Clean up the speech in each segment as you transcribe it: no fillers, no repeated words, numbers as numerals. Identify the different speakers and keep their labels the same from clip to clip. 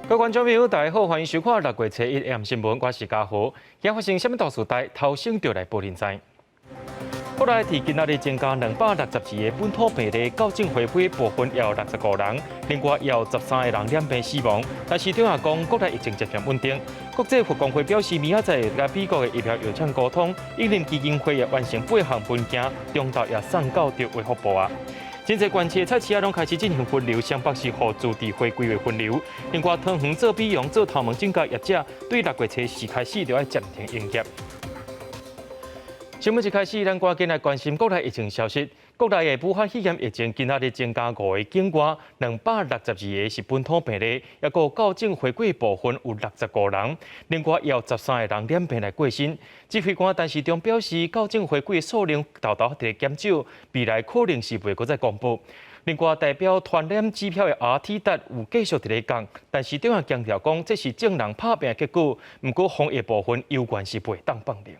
Speaker 1: 各位觀眾朋友，大家好，歡迎收看六月初一 AM 新聞，我是嘉豪。今發生啥物大事代，頭先就來報恁知。國內佇今仔日增加262個本土病例，校正回歸部分有65人，另外有13個人染病死亡。但是中央講，國內疫情漸漸穩定。國際佛光會表示，明仔載會佮美國的疫苗藥廠溝通，應林基金會也完成八項文件，中晝也送到著衛福部啊。真濟縣市的菜市仔攏開始進行分流，雙北市予自治會規劃分流。另外，桃園做美容、做頭毛整甲業者，對六月初四開始就愛暫停營業。新聞一開始，咱趕緊來關心國內疫情消息。國內的武漢肺炎疫情今仔日增加五個境外，262個是本土病例，抑閣校正回歸部分有65人，另外有13個人染病來過身。指揮官陳時中表示，校正回歸數量沓沓佇咧減少，未來可能是袂閣再公布。另外，代表傳染指標的 RT 值有繼續佇咧降，但是中央強調講，這是眾人拍拚的結果，毋過防疫部分猶原是袂當放任。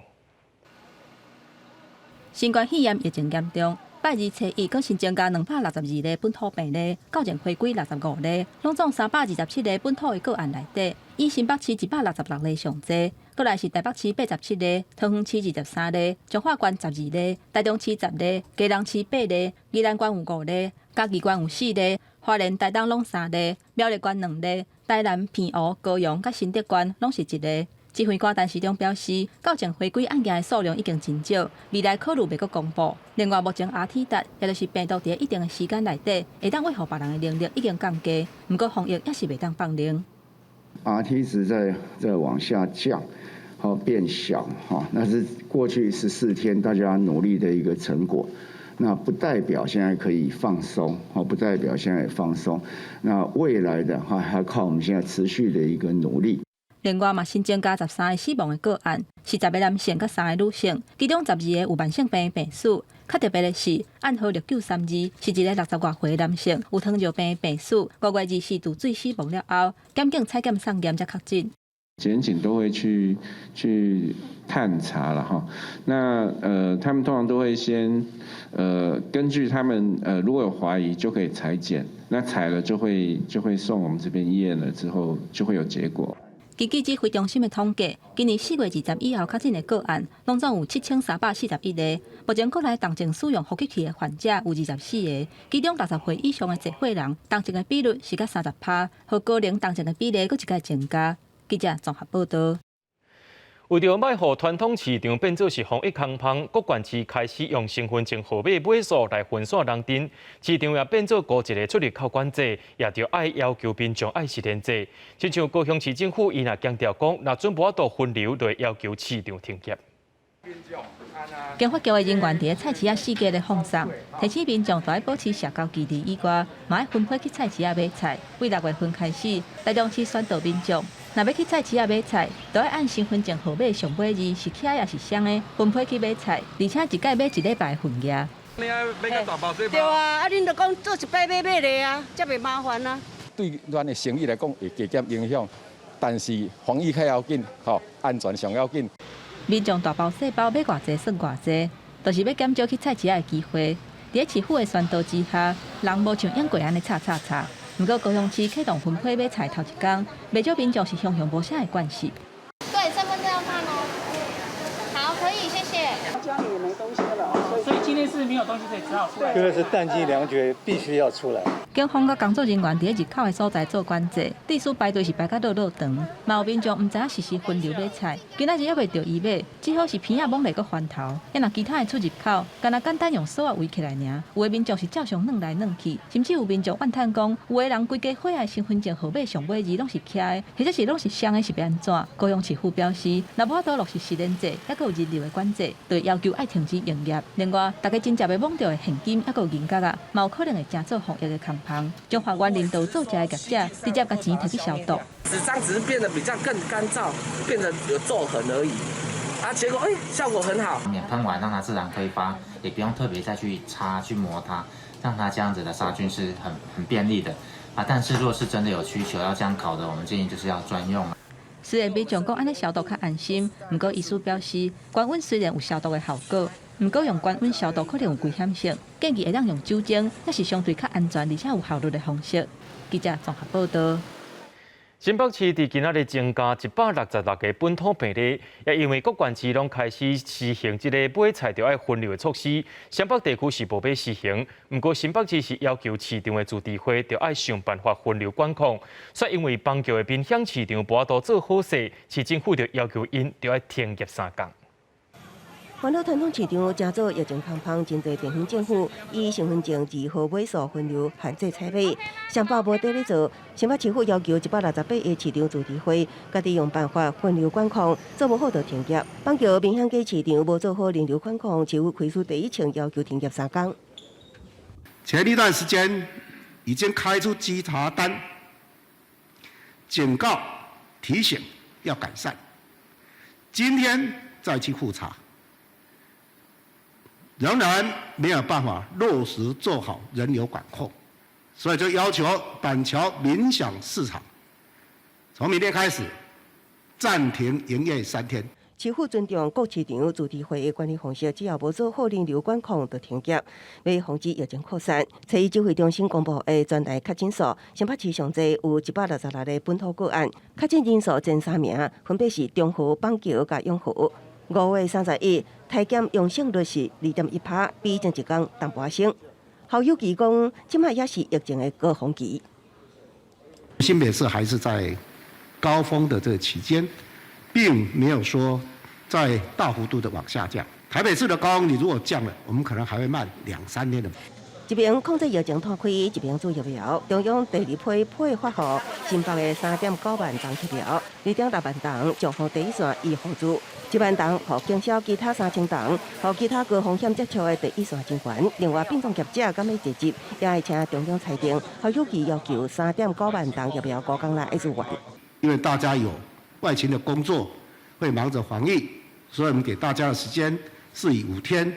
Speaker 2: 新冠肺炎疫情嚴重，拜二初一，閣新增加262例本土病例，校正回歸65例，攏總327例本土的個案內底，以新北市166例上濟，過來是台北市87例，桃園市23例，彰化縣12例，台中市10例，基隆市8例，宜蘭縣有5例，嘉義縣有4例，花蓮、台東攏3例，苗栗縣2例，台南、澎湖、高雄佮新竹縣攏是1例。指揮官陳時中表示，校正回歸案件的數量已經真少，未來考慮袂閣公布。另外，目前 RT 值，也就是病毒佇一定的時間內底，會當威脅別人的能力已經降低，毋過防疫也是袂當放任。
Speaker 3: RT 值在往下降，好變小，哈，那是過去14天大家努力的一個成果。那不代表現在可以放鬆，哦，不代表現在放鬆。那未來的話，還靠我們現在持續的一個努力。
Speaker 2: 另外嘛，新增加13個死亡的個案，是10個男性佮三個女性，其中12個有慢性病的病史。較特別的是，案號6932是一個60外歲的男性，有糖尿病的病史，5月24渡水死亡了後，檢警採檢送驗才確診。
Speaker 4: 檢警都會去探查了哈，那他們通常都會先根據他們如果有懷疑就可以採檢，那採了就會送我們這邊驗了之後就會有結果。
Speaker 2: 根據指揮中心的統計，今年4月20以後確診的個案，攏總有7341個。目前國內重症使用呼吸器的患者有24個，其中60歲以上的濟歲人，重症的比率是佮30趴，予高齡重症的比例閣一擺增加。記者綜合報道。
Speaker 1: 為著莫予傳統市場變做是防疫空縫，各縣市開始用身份證號碼尾數來分散人陣，市場也變做孤一个出入口管制，也著愛要求民眾愛實聯制。親像高雄市政府，伊若強調講，若準無法度分流，就會要求市場停業。
Speaker 2: 經發局的人員佇咧菜市仔四界咧放送，提醒民眾著愛保持社交距離以外，嘛愛分批去菜市仔買菜。對六月份開始，台中市宣導民眾，若欲去菜市仔買菜，著愛按身份證號碼上尾字是起的抑是雙的，分批去買菜，而且一改買一禮拜的份額。
Speaker 5: 你愛買較大包細包？
Speaker 6: 對啊，啊恁著講做一擺買買咧啊，才袂麻煩啊。
Speaker 7: 對咱的生意來講會加減影響，但是防疫較要緊，吼，安全上要緊。
Speaker 2: 民眾大包細包買偌濟算偌濟，就是欲減少去菜市仔的機會。佇咧市府的宣導之下，人無像往過按呢吵吵吵。毋過高雄市啟動分批買菜頭一工，袂少民眾是雄雄無啥的慣勢。
Speaker 8: 對，身份證要看哦。好，可以，謝謝。
Speaker 9: 家裡也沒東西了，
Speaker 10: 所以今天是沒有東西，所以只好出來。
Speaker 11: 因為是彈盡糧絕，必須要出來。
Speaker 2: 警方佮工作人員佇咧入口的所在做管制，秩序排隊是排甲落落長，嘛有民眾毋知影是時分流買菜，今仔日猶未著伊買，只好是鼻仔摸咧閣翻頭。啊若其他的出入口，干焦簡單用索仔圍起來爾。有的民眾是照常轉來轉去，甚至有民眾怨嘆講，有的人規家伙的身份證號碼上尾字攏是起的，或者是攏是雙的，是欲按怎？高雄市府表示，若無法度落實實聯制，抑閣有人流的管制，就會要求愛停止營業。另外，大家真濟會摸著的現金抑閣有銀角仔，嘛有可能會成做防疫的空縫。中華園林道做食的業者直接共錢提去消毒。
Speaker 12: 紙張只是變得比較更乾燥，變成有皺痕而已。啊，結果效果很好。
Speaker 13: 免噴完讓它自然揮發，也不用特別再去擦去磨它，讓它這樣子的殺菌是很便利的。啊，但是若是真的有需求要這樣烤的，我們建議就是要專用。
Speaker 2: 雖然民眾講按呢消毒較安心，毋過醫師表示，高溫雖然有消毒的效果，毋過用高溫消毒可能有危險性，建議會當用酒精，抑是相對較安全而且有效率的方式。記者綜合報道。
Speaker 1: 新北市佇今仔日增加166個本土病例，也因為各縣市攏開始實行這个買菜著愛分流的措施，雙北地區是無欲實行。毋過新北市是要求市場的自治會著愛想辦法分流管控，煞因為板橋的民享市場無法度做好勢，市政府就要求𪜶著愛停業3工。
Speaker 5: 環島傳統市場誠早疫情芳芳，真濟地方政府以身份證二號尾數分流限制採買，雙北無綴咧做，新北市府要求168個市場自治會，家己用辦法分流管控，做無好就停業。板橋民享街市場無做好人流管控，市府開出第一槍，要求停業3工。
Speaker 9: 前一段時間已經開出稽查單，警告提醒要改善。今天再去複查。仍然沒有辦法落實做好人流管控，所以就要求板橋民享市場從明天開始暫停營業3天。
Speaker 5: 市府尊重各市場自治會的管理方式，只要無做好人流管控，就停業，欲防止疫情擴散。初一指揮中心公布的全台確診數，新北市上濟有166個本土個案，確診人數前三名分別是中和、板橋佮永和。5月31，篩檢陽性率是2.1%，比前一工淡薄仔升。侯友宜講，這擺也是疫情的高峰期。
Speaker 9: 新北市還是在高峰的這個期間，並沒有說在大幅度的往下降。台北市的高峰，你如果降了，我們可能還會慢兩三天的。
Speaker 5: 一邊控制疫情拖開，一邊注疫苗。中央第二批配發予新北的3.9萬劑疫苗，2.6萬劑將予第一線醫護組，1萬劑予警消，其他3000劑予其他高風險接觸的第一線人員。另外，殯葬業者敢欲濟接，也會請中央裁定。侯友宜要求3.9萬劑疫苗五工內愛支援。
Speaker 9: 因為大家有外勤的工作，會忙着防疫，所以我們給大家的時間是以5天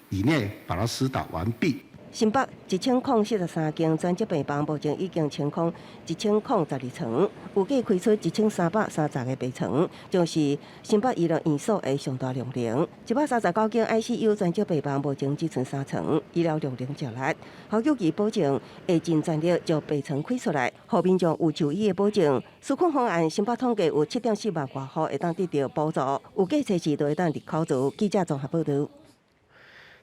Speaker 9: 以內把它施打完畢。
Speaker 5: 新北1043間專責病房，目前已經清空1012床，預計開出1330個病床，將是新北醫療院所的上大量能。139間 ICU 專責病房，目前只剩3床，醫療量能誠力。侯友宜保證會盡全力將病床開出來，予民眾有就醫的保證。紓困方案，新北統計有7.4萬外戶會當得著補助，預計初四就會當入口做。記者綜合報導。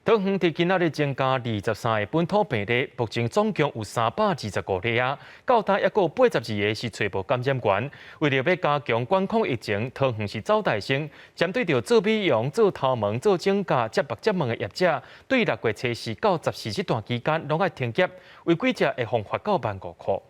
Speaker 1: 桃園佇今仔日增加23個本土病例，目前總共有325例啊。到今猶閣有82個是揣無感染源。為著欲加強管控疫情，桃園是走大先，針對著做美容、做頭毛、做指甲、接目接毛的業者，對6月初四到14這段期間攏愛停業，違規者會予罰到15,000箍。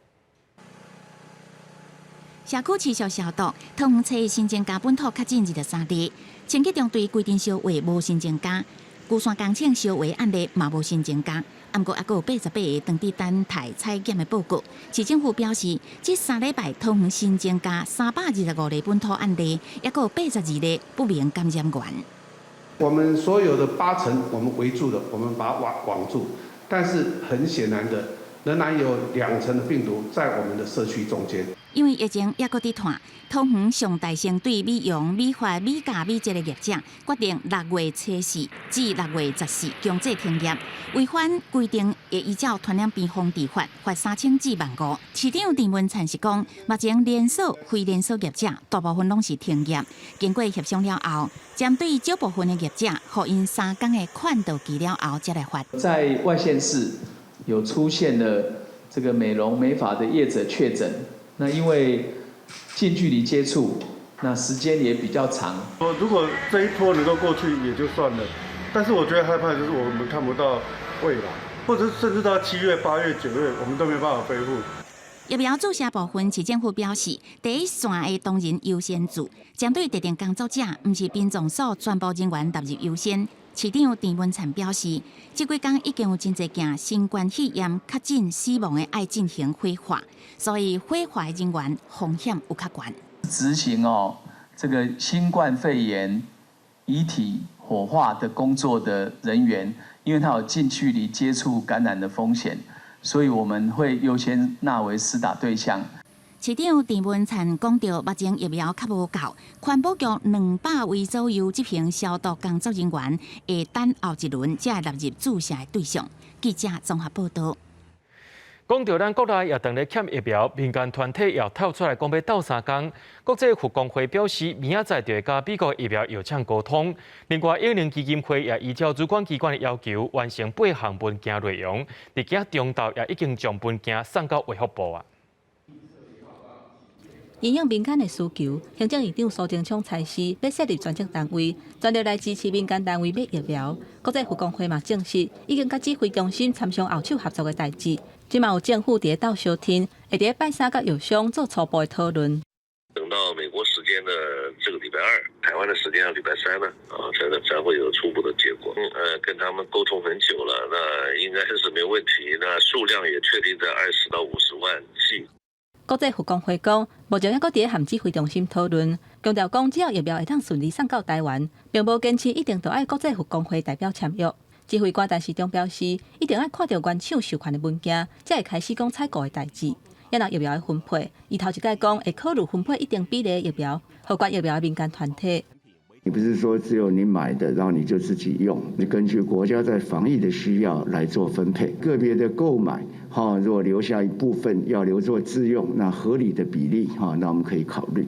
Speaker 14: 社區持續消毒，桃園初一新增加本土確診23例，清潔中隊規陣燒話無新增加。龜山工廠燒話案例嘛無新增加，毋過猶閣有88個當佇等待採檢的報告。市政府表示，這3禮拜桃園新增加325例本土案例，猶閣有82例不明感染源。
Speaker 15: 我們所有的八層我們圍住的，我們把它網網住，但是很顯然的，仍然有2成的病毒在我們的社區中間。
Speaker 14: 因為疫情猶閣佇湠，桃園上大先對美容、美髮、美甲、美睫的業者決定6月初四至6月14強制停業，違反規定會依照傳染病防治法罰3000至15,000。市長鄭文燦是講，目前連鎖、非連鎖業者大部分攏是停業，經過協商了後，針對少部分的業者，予𪜶3工的勸導期了後，才來罰。
Speaker 16: 在外縣市有出現了這個美容美髮的業者確診。那因為近距離接觸，那時間也比較長。
Speaker 17: 如果這一波能夠過去也就算了，但是我覺得害怕就是我們看不到未來，或者甚至到7月、8月、9月，我們都沒辦法恢復。
Speaker 14: 疫苗注射部分，市政府表示，第一線的當然優先注，針對特定工作者，毋是殯葬所全部人員納入優先。市長鄭文燦表示，這幾工已經有真濟件新冠肺炎確診死亡的愛進行火化，所以火化的人員風險有較懸。
Speaker 16: 執行哦，這個新冠肺炎遺體火化的工作的人員，因為他有近距離接觸感染的風險，所以我們會優先納為施打對象。
Speaker 14: 市長鄭文燦講著，目前疫苗較無夠，環保局200位左右執行消毒工作人員會等後一輪才會納入注射的對象。記者綜合報導。
Speaker 1: 講到咱國內也當咧欠疫苗，民間團體也跳出來講欲鬥相共。國際佛光會表示，明仔載就會佮美國疫苗藥廠溝通。另外，永齡基金會也依照主管機關的要求，完成八項文件內容。佇今中晝也已經將文件送到衛福部啊。
Speaker 2: 因應民間的需求，行政院長蘇貞昌差示欲設立專責單位，專力來支持民間單位買疫苗。國際佛光會嘛證實，已經佮指揮中心參詳後手合作的代誌。這嘛有政府佇咧鬥相聽，會佇咧拜三佮藥商做初步的討論。
Speaker 18: 等到美國時間的這個禮拜二，台灣的時間要禮拜三呢，啊，才會有初步的結果。跟他們溝通很久了，那應該是沒問題。那數量也確定在20到50萬劑。
Speaker 2: 國際佛光會講，目前猶閣佇咧和指揮中心討論，強調講只要疫苗會當順利送到台灣，並無堅持一定著愛國際佛光會代表簽約。指揮官陳時中表示，一定愛看著原廠授權的文件，才會開始講採購的代誌。抑若疫苗的分配，伊頭一擺講會考慮分配一定比例的疫苗，予捐疫苗的民間團體。
Speaker 3: 你不是說只有你買的，然後你就自己用？你根據國家在防疫的需要來做分配，個別的購買，哈，如果留下一部分要留作自用，那合理的比例，哈，那我們可以考慮。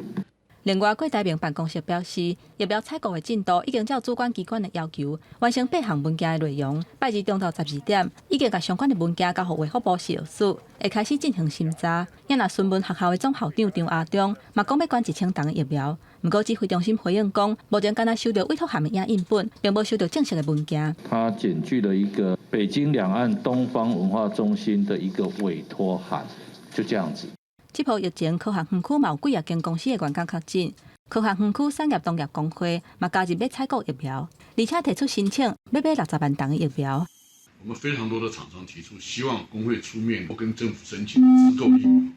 Speaker 2: 另外，郭台銘辦公室表示，疫苗採購的進度已經照主管機關的要求完成八項文件的內容。拜二中晝12點，已經共相關的文件交予衛福部食藥署，會開始進行審查。也若詢問學校的總校長張亞中，嘛講欲捐1000筒的疫苗。毋過指揮中心回應講，目前干焦收著委託函的影印本，並無收著正式的文件。
Speaker 19: 他檢具了一個北京兩岸東方文化中心的一個委託函，就這樣子。
Speaker 2: 這波疫情，科學園區嘛有幾若間公司的員工確診。科學園區產業同業公會嘛加入欲採購疫苗，而且提出申請欲買60萬筒的疫苗。
Speaker 20: 我們非常多的廠商提出，希望工會出面跟政府申請自購疫苗，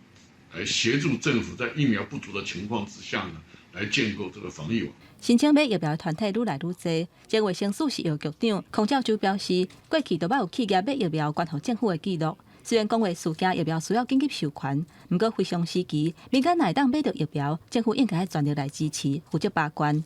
Speaker 20: 來協助政府在疫苗不足的情況之下呢，來建構這個防疫網。
Speaker 2: 申請買疫苗的團體愈來愈多。前衛生署食藥局長孔教授表示，過去都捌有企業買疫苗捐予政府的記錄。雖然講話事件疫苗需要緊急授權，毋過非常時期，民間若會當買著疫苗，政府應該愛全力來支持，負責把關。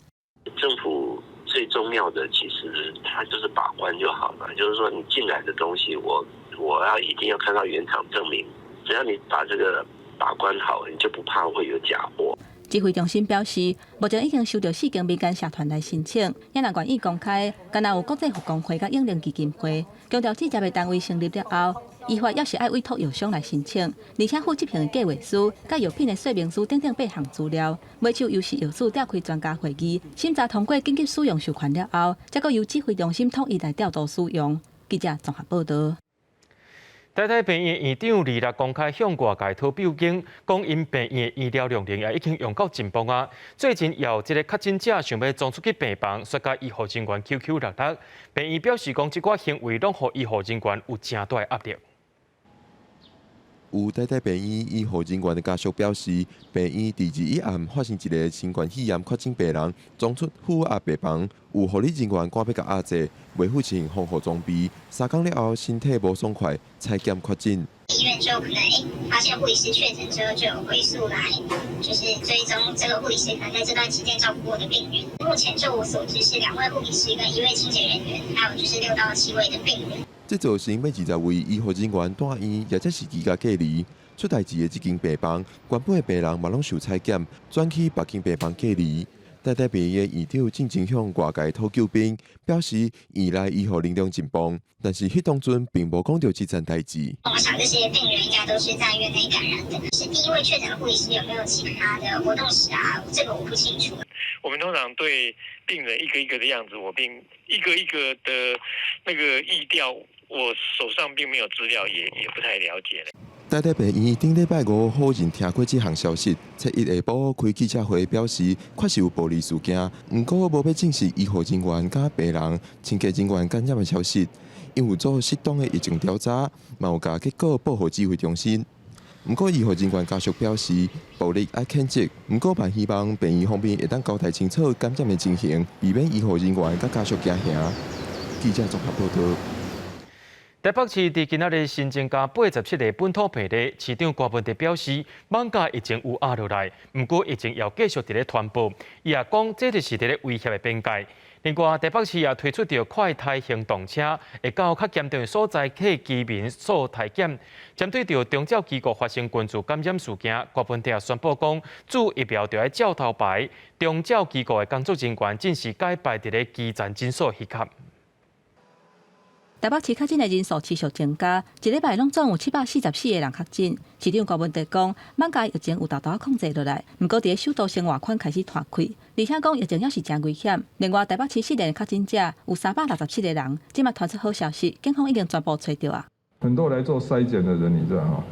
Speaker 18: 政府最重要的其實，它就是把關就好了。就是說，你進來的東西，我要一定要看到原廠證明。只要你把這個把關好，你就不怕會有假貨。
Speaker 2: 指揮中心表示，目前已經收到四間民間社團來申請，也若願意公開，干焦有國際佛光會佮永齡基金會，強調這個單位成立了後，依法猶是愛委託藥商來申請，而且附執行的計劃書、佮藥品的說明書等等八項資料，尾手由食藥署召開專家會議，審查通過緊急使用授權了後，才閣由指揮中心統一來調度使用。記者綜合報道。
Speaker 1: 台大病院院長二六公開向外界討表經，講𪜶病院的醫療量能也已經用到盡崩啊！最近有這個確診者想欲衝出去病房，煞共醫護人員搝搝搦搦。病院表示講，這寡行為攏予醫護人員有誠大的壓力。
Speaker 21: 有台大病院醫護人員的家屬表示，病院佇21暗發生一个新冠肺炎確診病人，衝出負壓病房，有護理人員趕欲共壓制，袂付穿防護裝備，三工了後身體無爽快，採檢確診。
Speaker 8: 醫院就可能發現護理師確診之後，就有回溯來，就是追蹤這個護理師可能在這段期間照顧過的病人。目前就我所知是2位護理師跟1位清潔人員，還有就是6到7位的病人。
Speaker 21: 這造成欲20位醫護人員蹛院，也才是居家隔離。出代誌的這間病房，原本的病人嘛攏受採檢，轉去別間病房隔離。台大病院的院長進前向外界討救兵，表示院內醫護能量緊繃，但是彼當陣並無講著這層代誌。
Speaker 8: 我想這些病人應該都是在院內感染的。是第一位確診的護理師有沒有其他的活動史啊？這個我不清楚。
Speaker 22: 我們通常對病人一個一個的樣子，我並一個一個的那個疫調，我手上並沒有資料，也不太了解。
Speaker 21: 台大病院頂禮拜五否認聽過這項消息，初一下晡開記者會表示，確實有暴力事件，毋過無欲證實醫護人員佮病人、清潔人員感染的消息，𪜶有做適當的疫情調查，嘛有共結果報予指揮中心。毋過醫護人員家屬表示，暴力愛譴責，毋過嘛希望病院方面會當交代清楚感染的情形，避免醫護人員佮家屬驚嚇。記者綜合報道。
Speaker 1: 台北市佇今仔日新增加87个本土病例，市長柯文哲表示，艋舺疫情有壓落來，毋過疫情猶繼續佇咧傳播。伊也講，這就是佇咧威脅的邊界。另外，台北市也推出著快篩行動車，會到較嚴重的所在替居民做篩檢。針對著長照機構發生群聚感染事件，郭文哲宣布講，注疫苗著愛照頭排，長照機構的工作人員正是改排佇咧基層診所彼較。
Speaker 2: 台北市確診的人數持續增加，一禮拜攏總有744個人確診。市長郭文哲講，艋舺疫情有沓沓控制落來，毋過佇咧首都生活圈開始湠開，而且講疫情猶是誠危險。另外，台北市失聯確診者有367個人，這馬傳出好消息，警方已經全部揣著啊。
Speaker 4: 很多來做篩檢的人，你知道嗎？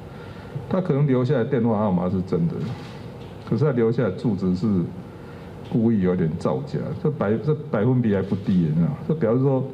Speaker 4: 他可能留下來電話號碼是真的，可是他留下來住址是故意有點造假，這百分比還不低，你知道？這表示說，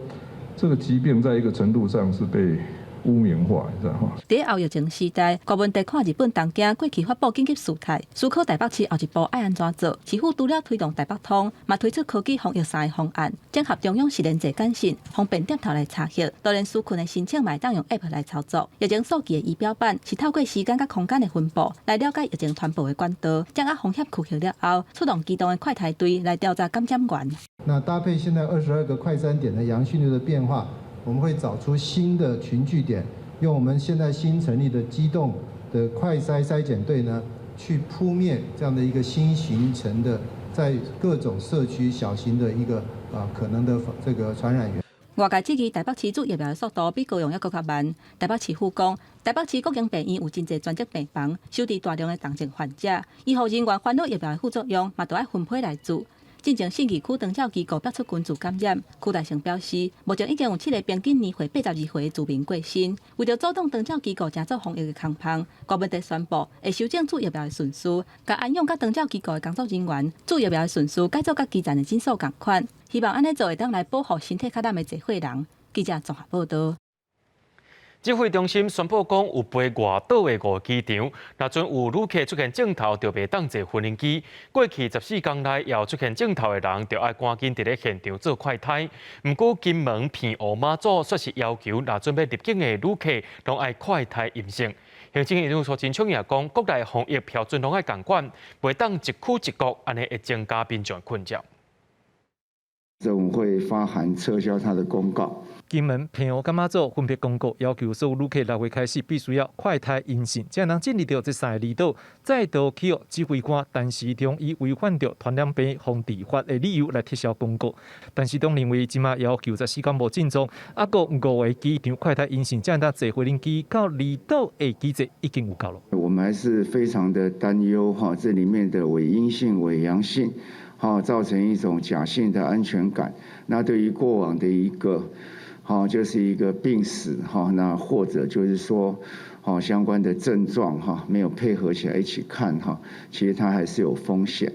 Speaker 4: 這個疾病在一個程度上是被污名化，你知道嗎？
Speaker 2: 佇後疫情時代，郭文哲看日本東京過去發布緊急事態，思考台北市後一步愛按怎做。市府除了推動台北通，嘛推出科技防疫三个方案，整合中央實聯制簡訊，方便點頭來查核，就連紓困的申請嘛會當用 App 來操作。疫情數據的儀表板是透過時間佮空間的分布來了解疫情傳播的管道，掌握風險區域了後，出動機動的快篩隊來調查感染源。
Speaker 6: 那搭配現在22個快篩點的陽性率的變化，我們會找出新的群聚點，用我們現在新成立的機動的快篩篩檢隊呢，去撲滅這樣的一個新形成的在各種社區小型的一個可能的這個傳染源。
Speaker 2: 外界質疑台北市注疫苗的速度比高雄猶閣較慢。台北市府講，台北市國營病院有真濟專責病房，收治大量的重症患者，醫護人員煩惱疫苗的副作用，嘛都愛分批來注。進前信義區長照機構爆出群聚感染，區大成表示，目前已經有七个平均年歲82歲的住民過身。為著阻擋長照機構成做防疫的空縫，郭文哲宣布會修正注疫苗的順序，共安養佮長照機構的工作人員注疫苗的順序改做佮基層的診所仝款，希望按呢做會當來保護身體較躉的濟歲人。記者綜合報導。
Speaker 1: 指揮中心宣布講，有飛外島的五機場，若準有旅客出現症頭，就袂當坐無人機。過去14天內有出現症頭的人，就愛趕緊佇咧現場做快篩。毋過金門、澎湖、馬祖煞是要求，若準欲入境的旅客，攏愛快篩陰性。行政院長蘇貞昌也講，國內防疫標準攏愛仝款，袂當一區一國，按呢會增加民眾困擾。
Speaker 3: 政府會發函撤銷他的公告。
Speaker 23: 金門、澎湖佮馬祖分別公告，要求所有旅客6月開始必須要快篩陰性，才能進入著這三个離島。再度去予指揮官陳時中以違反著傳染病防治法的理由來撤銷公告。陳時中認為，這馬要求14天無症狀，猶閣五个機場快篩陰性，才能坐飛機到離島的機制已經有夠了。
Speaker 3: 我們還是非常的擔憂哈，這裡面的偽陰性、偽陽性，哈，造成一種假性的安全感。那對於過往的一個，好，就是一個病史哈，那或者就是說，好相關的症狀哈，沒有配合起來一起看哈，其實它還是有風險。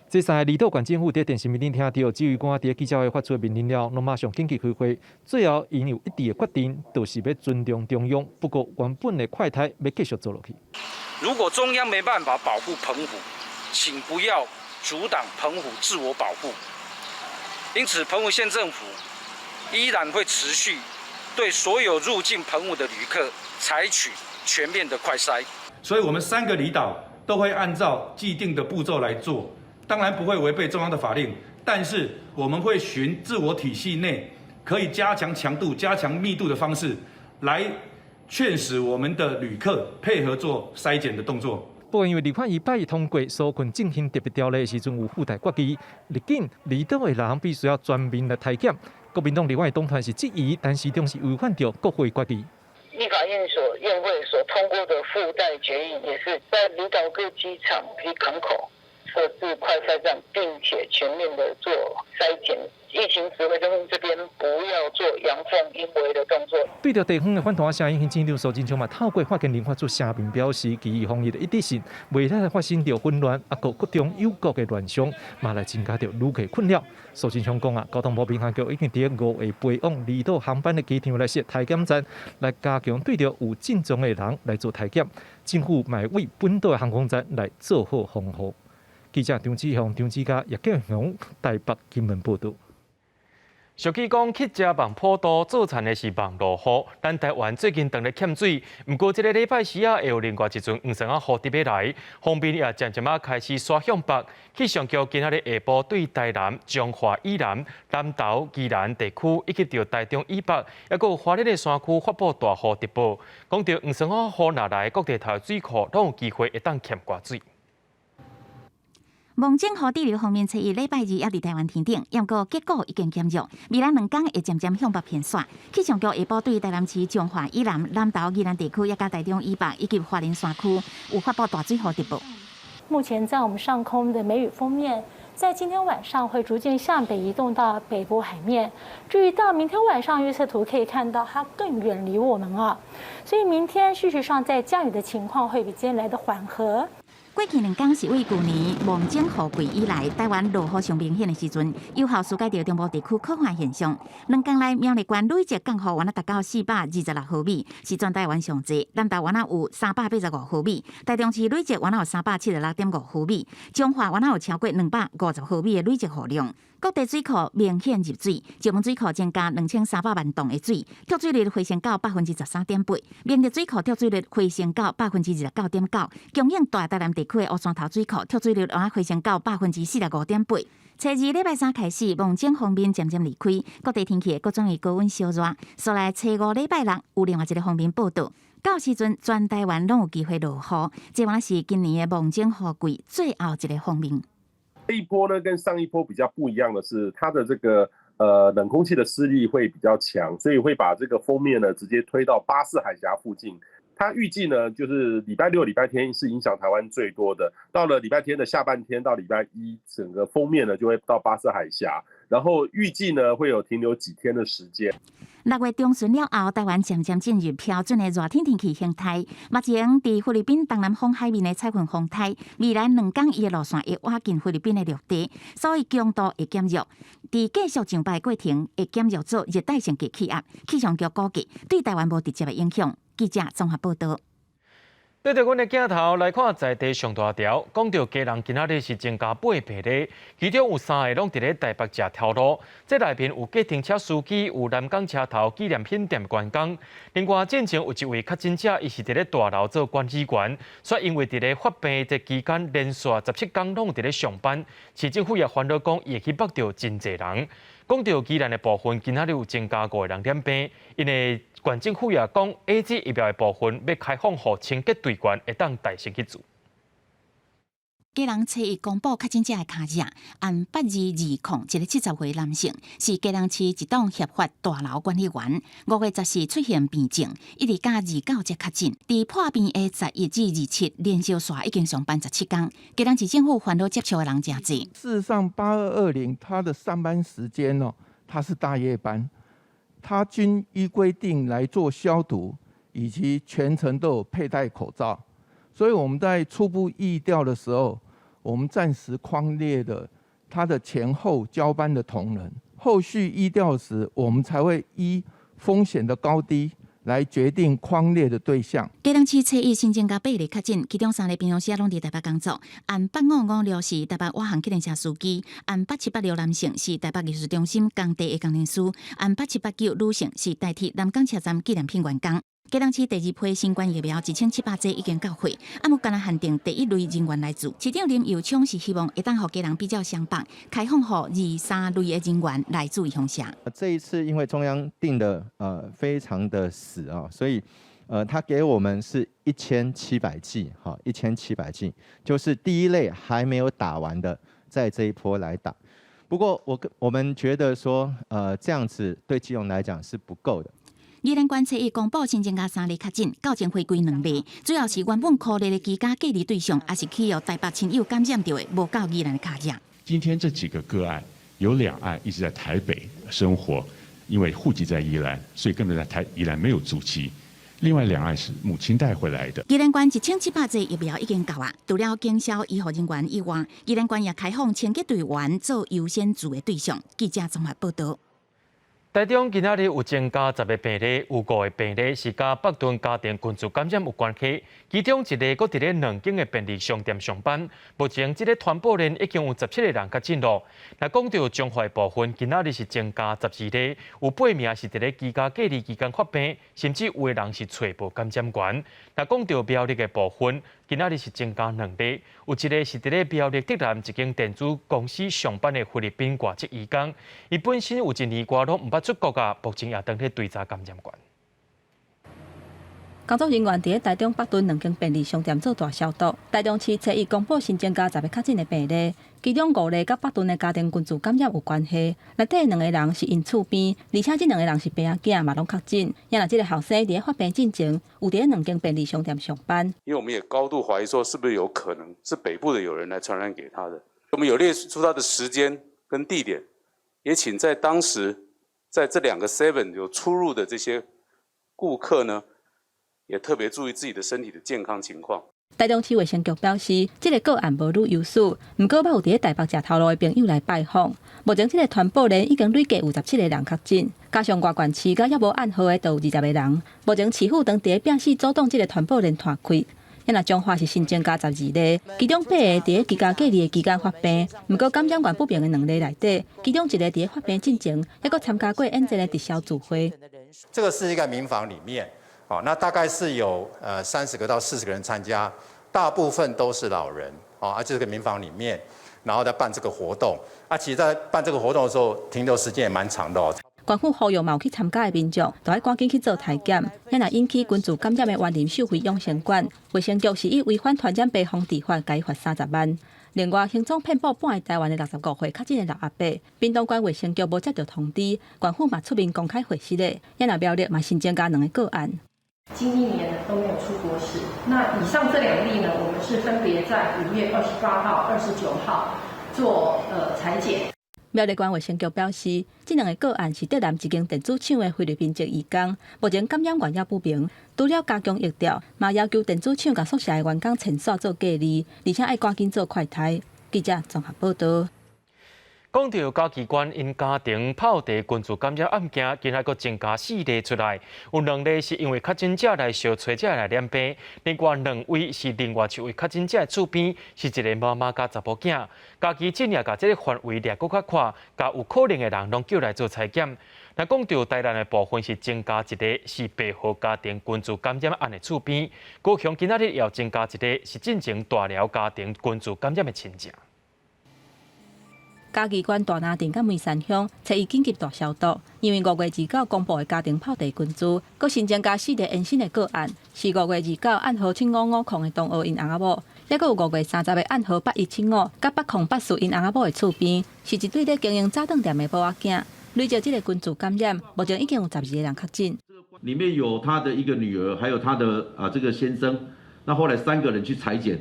Speaker 23: 這三个離島縣政府佇電視面頂聽著指揮官佇記者會發出的命令了，攏馬上緊急開會，最後𪜶有一致的決定，就是欲尊重中央。不過原本的快篩欲繼續做落去。
Speaker 24: 如果中央沒辦法保護澎湖，請不要阻擋澎湖自我保護。因此，澎湖縣政府依然會持續對所有入境澎湖的旅客採取全面的快篩。
Speaker 25: 所以，我們三個離島都會按照既定的步驟來做，當然不會違背中央的法令，但是我們會循自我體系內可以加強強度、加強密度的方式，來勸使我們的旅客配合做篩檢的動作。
Speaker 23: 不過因為立法院拜一通過紓困振興特別條例的時陣有附帶決議，入境離島的人必須要全面來篩檢。國民黨立法黨團是質疑，陳時中是違反著國會決議。
Speaker 26: 立法院所院會所通過的附帶決議，也是在離島各機場及港口設置快篩站，並且全面的做篩檢。疫情指揮中心這邊不要做陽奉陰違的動作。
Speaker 23: 對著地方的反彈聲音，行政院長蘇貞昌嘛透過發言人發出聲明，表示基於防疫的一致性，袂使發生著混亂，啊，閣國中有國的亂象，嘛來增加著旅客困擾。蘇貞昌講啊，交通部民航局已經佇五个飛往離島航班的機場來設篩檢站，來加強對著有症狀的人來做篩檢。政府嘛會為本島的航空站來做好防護。記者張志雄、張志嘉、葉建雄台北金門報導。
Speaker 1: 俗語講乞食望普渡，做田的是望落雨。咱台灣最近當咧欠水，毋過這个禮拜四仔會有另外一陣黃酸仔雨佇欲來，鋒面也漸漸仔開始徙向北。氣象局今仔日下晡對台南、彰化以南、南投、宜蘭地區以及著台中以北，抑閣有花蓮的山區發布大雨特報。講著黃酸仔雨若來，各地頭水庫攏有機會會當欠寡水。
Speaker 14: 蒙頂雨對流鋒面初一禮拜二猶佇台灣天頂，毋過結果已經減弱，未來兩工會漸漸向北偏徙。氣象局下晡對台南市彰化以南、南投、宜蘭地區，抑佮台中以北以及花蓮山區有發布大水雨特報。
Speaker 7: 目前在我們上空的梅雨鋒面，在今天晚上會逐漸向北移動到北部海面。至於到明天晚上預測圖可以看到，它更遠離我們啊，所以明天事實上在降雨的情況會比今天來得緩和。
Speaker 14: 過去兩工是對舊年蒙頂雨季以來，台灣落雨上明顯的時陣，有效紓解著中部地區洘旱現象。兩工內苗栗縣累積降雨，約達到426毫米，是全台灣上濟。南投約有385毫米，台中市累積約有376.5毫米，彰化約有超過250毫米的累積雨量。各地水庫明顯入水，石門水庫增加2300萬噸的水，蓄水率回升到13.8%；明日水庫蓄水率回升到29.9%，供應大台南地區的烏山頭水庫蓄水率也回升到45.8%。初二禮拜三開始，蒙頂鋒面漸漸離開，各地天氣會閣轉為高溫燒熱。煞來初五禮拜六有另外一个鋒面報到，到時陣全台灣攏有機會落雨，這嘛是今年的蒙頂雨季最後一个鋒面。
Speaker 9: 這一波呢，跟上一波比較不一樣的是，它的這個冷空氣的勢力會比較強，所以會把這個鋒面呢直接推到巴士海峽附近。它預計呢，就是禮拜六、禮拜天是影響台灣最多的。到了禮拜天的下半天到禮拜一，整個鋒面呢就會到巴士海峽，然後預計呢會有停留幾天的時間。
Speaker 14: 六月中旬了後，台灣漸漸進入標準的熱天天氣形態。目前佇菲律賓東南方海面的彩雲風台，未來兩工伊的路線會倚近菲律賓的陸地，所以強度會減弱。佇繼續上擺過程會減弱做熱帶性低氣壓。氣象局估計對台灣無直接的影響。記者綜合報導。
Speaker 1: 對著阮的鏡頭來看，在地上大條，講著基隆今仔日是增加八病例，其中有三个攏佇咧台北食頭路。這內面有計程車司機，有南港車頭紀念品店員工。另外，進前有一位確診者，伊是佇咧大樓做管理員，煞因為佇咧發病這期間連續17工攏佇咧上班，市政府也煩惱講，伊會去縛著真濟人。講著宜蘭的部分，今仔日有增加五個人染病，𪜶的縣政府也講，AZ 疫苗的部分欲開放予清潔隊員會當代先去注。
Speaker 14: 基隆初一公布確診者的跤跡，按8220，一个70歲男性，是基隆市一棟協發大樓管理員。5月14出現病症，一直到29才確診。佇破病的11至27，連續煞已經上班17工。基隆市政府煩惱接觸的人誠濟。
Speaker 10: 事實上，8220他的上班時間哦，他是大夜班，他均依規定來做消毒，以及全程都有佩戴口罩。所以我們在初步疫調的時候，我們暫時匡列的他的前後交班的同仁，後續疫調時，我們才會依風險的高低來決定匡列的對象。
Speaker 14: 基隆市初一新增加八例確診，其中三例平常時攏佇台北工作。案8556是台北瓦航計程車司機，案8786男性是台北藝術中心工地的工程師，案8789女性是台鐵南港車站紀念品員工。基隆市第二批新冠疫苗1700劑已經到貨，啊，毋過干焦限定第一類人員來注。市長林右昌是希望會當予基隆比照雙北，開放予二三類的人員來注預防射。
Speaker 11: 這一次因為中央定的非常的死啊，所以他給我們是一千七百劑，哈，一千七百劑，就是第一類還沒有打完的，在這一波來打。不過我們覺得說，這樣子對基隆來講是不夠的。
Speaker 14: 宜蘭縣初一公布新增加三例確診，到前回歸兩例，主要是原本箍列的居家隔離對象，抑是去予台北親友感染著的，無到宜蘭的跤跡。
Speaker 12: 今天這幾個個案有兩案一直在台北生活，因為戶籍在宜蘭，所以根本在台宜蘭沒有足跡。另外兩案是母親帶回來的。
Speaker 14: 宜蘭縣1700劑疫苗已經到啊，除了經銷醫護人員以外，宜蘭縣也開放清潔隊員做優先注的對象。記者綜合報導。
Speaker 1: 台中今仔日有增加10個病例，有五個病例是佮北屯家庭群聚感染有關係，其中一个閣佇咧兩間的便利商店上班。目前這个傳播鏈已經有17個人確診囉。若講到彰化部分，今仔日是增加12例，有八名是佇咧居家隔離期間發病，甚至有的人是揣無感染源。若講到苗栗的部分，今仔日是增加兩例，有一个是佇咧苗栗竹南一間電子公司上班的菲律賓外籍移工，伊本身有一年外攏毋捌出國啊，目前也當咧追查感染源。
Speaker 2: 工作人員佇咧台中北屯兩間便利商店做大消毒。台中市初一公布新增加10個確診的病例，其中五例佮北屯的家庭群聚感染有關係。內底兩個人是𪜶厝邊，而且這兩個人是爸仔囝，嘛攏確診。也若這个後生佇咧發病進前，有佇咧兩間便利商店上班。
Speaker 5: 因為我們也高度懷疑說，是不是有可能是北部的有人來傳染給他的？我們有列出他的時間跟地點，也請在當時在這兩個 Seven 有出入的這些顧客呢，也特別注意自己的身體的健康情況。
Speaker 2: 台中市衛生局表示，這个個案無旅遊史，毋過捌有佇咧台北食頭路的朋友來拜訪。目前這个傳播鏈已經累計有17個人確診，加上外縣市佮猶無按號的，就有20個人。目前市府當佇咧拼死阻擋這个傳播鏈拖開。若彰化是新增加12例，其中八个佇咧居家隔離的期間發病，毋過感染源不明的兩例內底，其中一个佇咧發病進前，猶閣參加過演戰的直銷聚會。
Speaker 13: 這個是一個民房裡面，哦，那大概是有30個到40個人參加，大部分都是老人，哦，啊，這個民房裡面，然後在辦這個活動，啊，其實在辦這個活動的時候，停留時間也蠻長的哦。
Speaker 2: 縣府呼籲嘛有去參加的民眾，都愛趕緊去做篩檢。若引起群聚感染的員林秀惠養生館，衛生局是以違反傳染病防治法，共伊罰30萬。另外，行蹤遍佈半个台灣的65歲確診的老阿伯，屏東縣衛生局無接到通知，縣府嘛出面公開核實咧。若苗栗嘛新增加兩個個案。
Speaker 15: 近一年呢都沒有出國史。那以上這兩例呢，我們是分別在5月28號、29號做採檢。
Speaker 2: 苗栗縣衛生局表示，這兩个個案是竹南一間電子廠的菲律賓籍移工，目前感染源猶不明。除了加強疫調，嘛要求電子廠佮宿舍的員工遷徙做隔離，而且愛趕緊做快篩。記者綜合報導。
Speaker 1: 講到嘉義縣𪜶家庭泡茶群聚感染案件，今日閣增加四例出來，有兩例是因為確診者來相揣才來染病，另外兩位是另外一位確診者的厝邊，是一个媽媽佮查某囝。嘉義鎮也共這个範圍掠閣較闊，共有可能的人攏叫來做採檢。若講到台南的部分是增加一个是白河家庭群聚感染案的厝邊，高雄今仔日也增加一个是進前大寮家庭群聚感染的親戚。
Speaker 2: 嘉義縣大林鎮佮梅山鄉，初一緊急大消毒，因為5月29公布的家庭泡茶群聚，閣新增加四例陽性的個案，是5月29案號7550的同學𪜶翁仔某，猶閣有5月30的案號8175佮8084𪜶翁仔某的厝邊，是一對咧經營早頓店的某仔囝。累計這个群聚感染，目前已經有12個人確診。
Speaker 16: 裡面有他的一個女兒，還有他的啊這個先生，那後來三個人去採檢，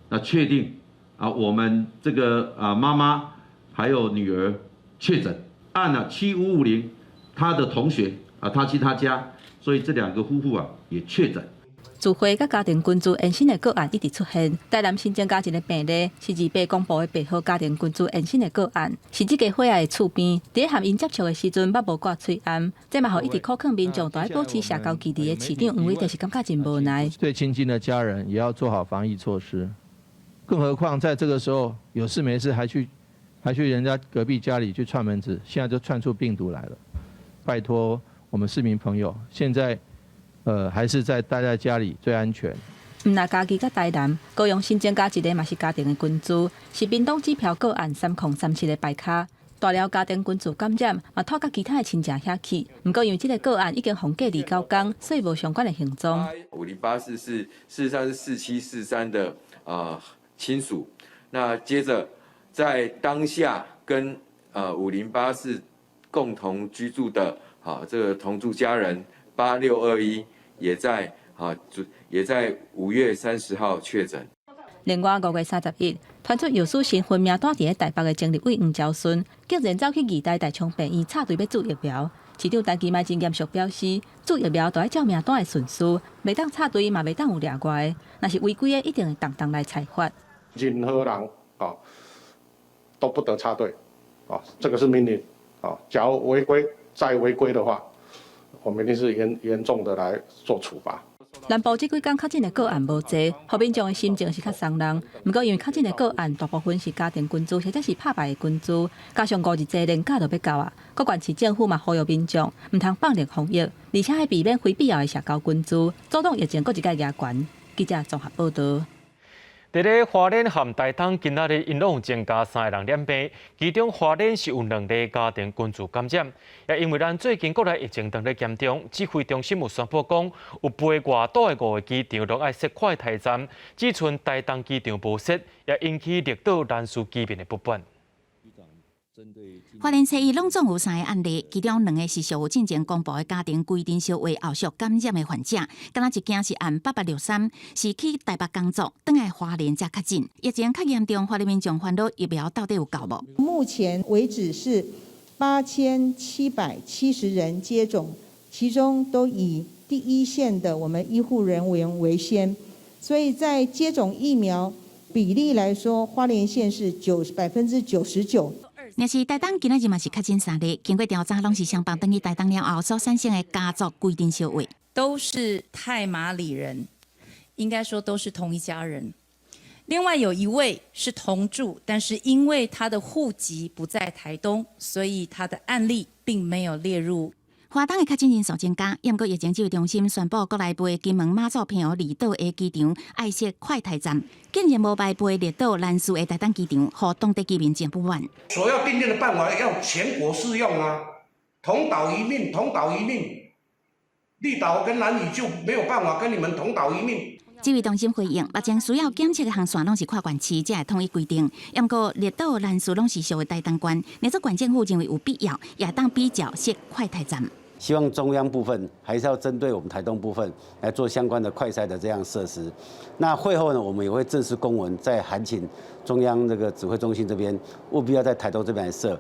Speaker 16: 那確定啊我們這個啊媽媽。還有女兒確診，案了7550，他的同學啊，他去他家，所以這兩個夫婦啊也確診。
Speaker 2: 聚會佮家庭群聚延伸的個案一直出現，台南新增加一个病例，是28公布的白河家庭群聚延伸的個案，是這家伙仔的厝邊，佇和𪜶接觸的時陣，捌無掛喙罨，這嘛予一直苦勸民眾，都愛保持社交距離的市長黃偉哲是感覺真無奈。
Speaker 10: 最親近的家人也要做好防疫措施，更何況在這個時候有事沒事還去人家隔壁家裡去串門子，現在就串出病毒來了。拜託我們市民朋友，現在，還是在待在家裡最安全。
Speaker 2: 毋但嘉義佮台南，高雄新增加一个嘛是家庭的群聚，是屏東指標個案3037的排跤。大寮家庭群聚感染，嘛拖佮其他的親戚遐去。毋過因為這个個案已經予隔離9天，所以無相關的行蹤。
Speaker 17: 5084是事實上是4743的親屬，那接着。在當下跟5084共同居住的這個同住家人8621也在5月30號確診。
Speaker 2: 另外5月31，傳出藥師身份名單佇咧台北的前立委黃昭順，竟然走去義大大昌病院插隊欲注疫苗。市長陳其邁真嚴肅表示，注疫苗都愛照名單的順序，袂當插隊嘛袂當有掠外的，若是違規的，一定會當當來裁罰。
Speaker 19: 任何人啊，都不得插隊，啊，這個是命令，啊，假如違規，
Speaker 8: 再違規的話，我們一定是嚴嚴重的來做處罰。
Speaker 2: 南部這幾工確診的個案無濟，予民眾的心情是較鬆動。毋過因為確診的個案大部分是家庭群聚或者是拍牌的群聚，加上五日節連假就欲到啊，各縣市政府嘛呼籲民眾毋通放任防疫，而且愛避免非必要的社交群聚，阻擋疫情閣一擺夯懸。記者綜合報導。
Speaker 1: 佇咧花蓮和台東，今仔日𪜶攏有增加三个人染病，其中花蓮是有兩例家庭群聚感染。也因為咱最近國內疫情當咧嚴重，指揮中心有宣布講，有飛外島的五个機場攏愛設快篩站，只賰台東機場無設，也引起綠島蘭嶼居民的不滿。
Speaker 14: 花蓮初一攏總有三个案例，其中兩个是屬於進前公布的家庭規定小話後續感染的患者，敢若一件是案8863，是去台北工作，轉來花蓮才確診。疫情較嚴重，花蓮民眾煩惱疫苗到底有夠無？
Speaker 18: 目前為止是8770人接種，其中都以第一線的我們醫護人員為先，所以在接種疫苗比例來說，花蓮縣是99%。
Speaker 14: 若是台東今仔日嘛是確診三例，經過調查，攏是雙放轉去台東了後所產生的家族規定相話，
Speaker 19: 都是太麻里人，應該說都是同一家人。另外有一位是同住，但是因為他的戶籍不在台東，所以他的案例並沒有列入。
Speaker 14: 花東的確診人數增加，毋過疫情指揮中心宣布，國內飛金門、馬祖、澎湖、離島的機場愛設快篩站，竟然無排飛綠島、蘭嶼的台東機場，予當地居民真不滿。
Speaker 20: 所要訂定的辦法要全國適用啊，同島一命，同島一命，綠島跟蘭嶼就沒有辦法跟你們同島一命。
Speaker 14: 指揮中心回應，目前需要檢測的航線攏是跨縣市，才會統一規定。毋過綠島、蘭嶼攏是屬於台東縣，若說縣政府認為有必要，也當比照設快篩站。
Speaker 23: 希望中央部分還是要針對我們台東部分來做相關的快篩的這樣設施。那會後呢，我們也會正式公文再函請中央這個指揮中心這邊，務必要在台東這邊來設。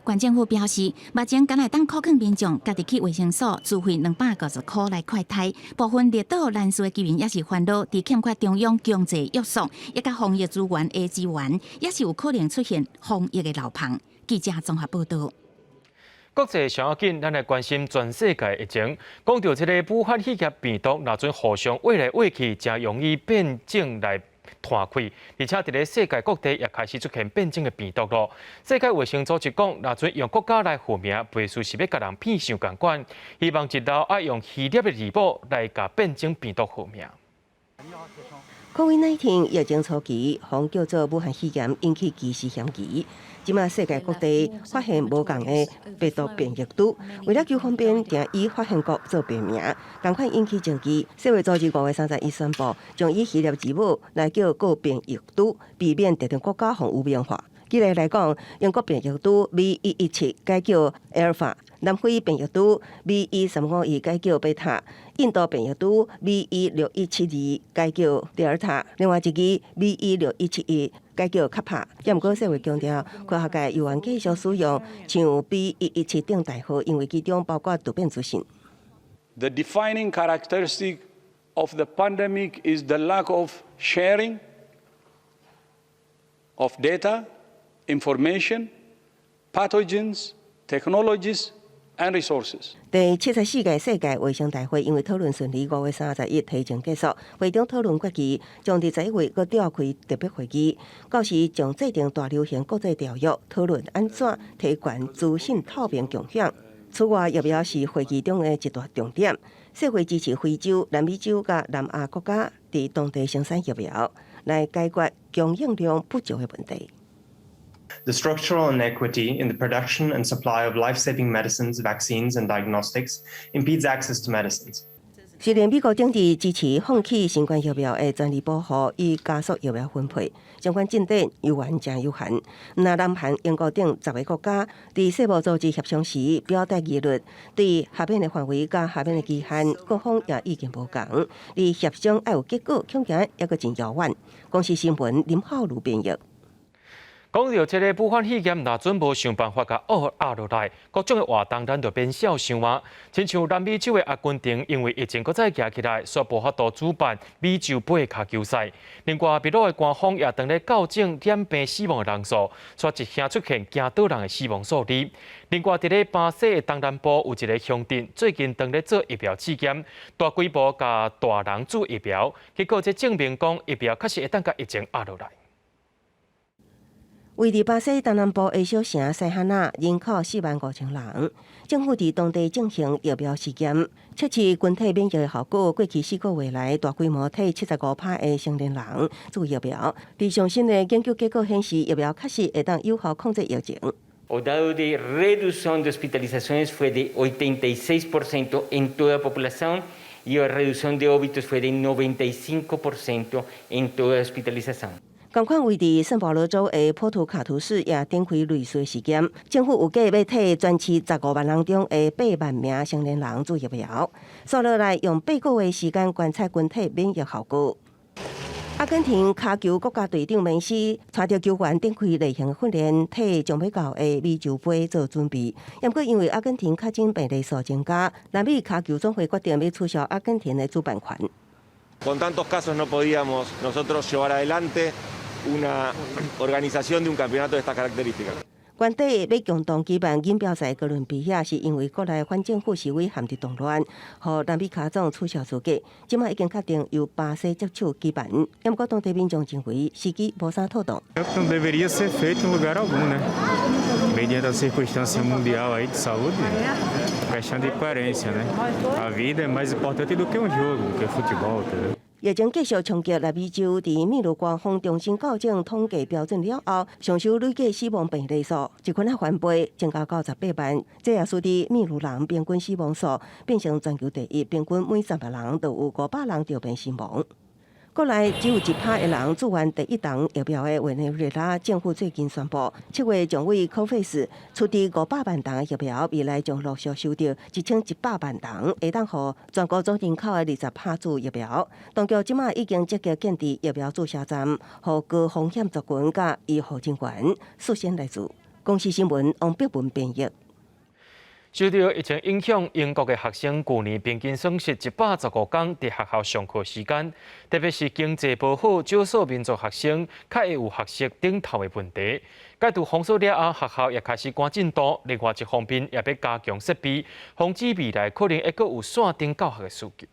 Speaker 14: 縣政府表示，目前敢會當鼓勸民眾家己去衛生所自費250塊來快篩，部分綠島、蘭嶼的居民也是煩惱，佇欠缺中央強制約束，以及防疫資源的資源，也是有可能出現防疫的漏縫。記者綜合報導。
Speaker 1: 國際上要緊，咱來關心全世界疫情。講著這个武漢肺炎病毒，若陣互相餵來餵去，誠容易變種來傳開，而且佇咧世界各地也開始出現變種的病毒囉。世界衛生組織講，若準用國家來號名，袂輸是欲共人騙傷仝款。希望日後愛用希臘的字母來共變種病毒號名。
Speaker 24: COVID-19 疫情初期，予叫做武漢肺炎引起歧視嫌疑。這馬世界各地發現無仝的病毒變異株，為了求方便，定以發現國做病名，仝款引起爭議。世衛組織5月31宣布，將以希臘字母來叫各變異株，避免特定國家予污名化。舉例來講，英國變異株 B.1.1.7改叫 Alpha，南非變異株 B.1.351改叫貝塔，印度變異株 B.1.617.2改叫德爾塔，另外一支 B.1.617.1改叫卡帕。也毋過世衛強調，科學界猶原繼續使用像 B.1.1.7等代號，因為其中包括突變資訊。
Speaker 25: The defining characteristic of the pandemic is the lack of sharing of data, information, pathogens, technologies, and resources.
Speaker 24: 第74屆世界衛生大會因為討論順利，5月31提前結束。會中討論決議，將佇11月閣召開特別會議，到時將制定大流行國際條約，討論按怎提懸資訊透明共享。此外，疫苗是會議中的一大重點。世衛支持非洲、南美洲佮南亞國家佇當地生產疫苗，來解決供應量不足的問題。
Speaker 26: The structural inequity in the production and supply of life-saving medicines, vaccines, and diagnostics impedes access to medicines.
Speaker 24: 雖然美國等地支持放棄新冠疫苗的專利保護，以加速疫苗分配，相關進展猶原誠有限。若南韓、英國等10个國家佇世貿組織協商時表達疑慮，對豁免的範圍佮豁免的期限，各方也意見無仝。離協商愛有結果，恐驚猶閣真遙遠。公視新聞林浩如編譯。
Speaker 1: 講著這个武漢肺炎，若準無想辦法共壓落來，各種的活動咱就免痟想啊。親像南美洲的阿根廷，因為疫情閣再夯起來，煞無法度主辦美洲杯跤球賽。另外，秘魯的官方也當咧校正染病死亡的人數，煞一聲出現驚倒人的死亡數字。另外，佇咧巴西的東南部有一个鄉鎮，最近當咧做疫苗試驗，大規模共大人注疫苗，結果這證明講疫苗確實會當共疫情壓落來。
Speaker 3: 位佇巴西東南部的小城塞哈納，人口4萬5千人。政府佇當地進行疫苗試驗，測試群體免疫的效果。過去4個月來，大規模替75趴的成年人注疫苗。佇上新的研究結果顯示，疫苗確實會當有效控制疫情。
Speaker 4: O dado de reducción de hospitalizaciones fue de 86% en toda población y la reducción de óbitos fue de 95% en toda hospitalización。
Speaker 3: 仝款位佇聖保羅州的波圖卡圖市也展開類似試驗，政府有計欲替全市15萬人中的8萬名成年人注疫苗，紲落來用8個月時間觀察群體免疫效果。阿根廷跤球國家隊長梅西帶著球員展開例行訓練，替將欲到的美洲杯做準備。毋過因為阿根廷確診病例數增加，南美跤球總會決定欲取消阿根廷的主辦權。
Speaker 6: Con tantos casos no podíamos nosotros llevar adelante una organización de un campeonato de estas características。
Speaker 3: 原底欲共同舉辦錦標賽哥倫比亞，是因為國內反政府示威陷入動亂，予南美跤總取消資格。這馬已經確定由巴西接手舉辦，毋過當地民眾認為時機無啥妥當。
Speaker 7: Não deveria ser feito em lugar algum, né? Mediante a circunstância mundial aí de saúde, questão de coerência, né? A vida é mais importante do que um jogo, do que futebol, entendeu?
Speaker 3: 疫情繼續衝擊南美洲，佇秘魯官方重新校正統計標準了後，上周累計死亡病例數一圈仔翻倍，增加到18萬。這也使得秘魯人平均死亡數變成全球第一，平均每300人就有500人著病身亡。國內只有1趴的人注完第一針疫苗的委內瑞拉政府最近宣布，7月將為 COVAX 出資500萬劑疫苗，未來將陸續收著1100萬劑，會當予全國總人口的20趴注疫苗。當局這馬已經積極建置疫苗注射站，予高風險族群佮醫護人員預先來注。公視新聞王碧文編譯。
Speaker 1: 受著疫情影響，英國的學生舊年平均損失115工佇學校上課時間，特別是經濟無好、少數民族學生較會有學習頂頭的問題。解除封鎖了後，學校也開始趕進度。另外一方面，也欲加強設備，防止未來可能會閣有線頂教學的需求。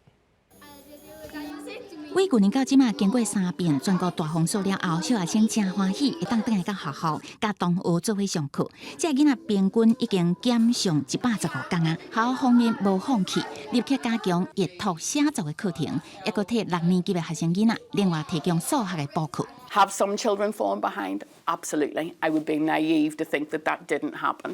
Speaker 14: 為舊年到這馬經過三遍全國大封鎖了後，小學生誠歡喜，會當轉來到學校，佮同學做伙上課。這个囡仔平均已經減上115工啊！學校方面無放棄，立刻加強閱讀寫作的課程，抑閣替六年級的學生囡仔另外提供數學的補課。
Speaker 21: Have some children fallen behind? Absolutely. I would be naive to think that that didn't happen.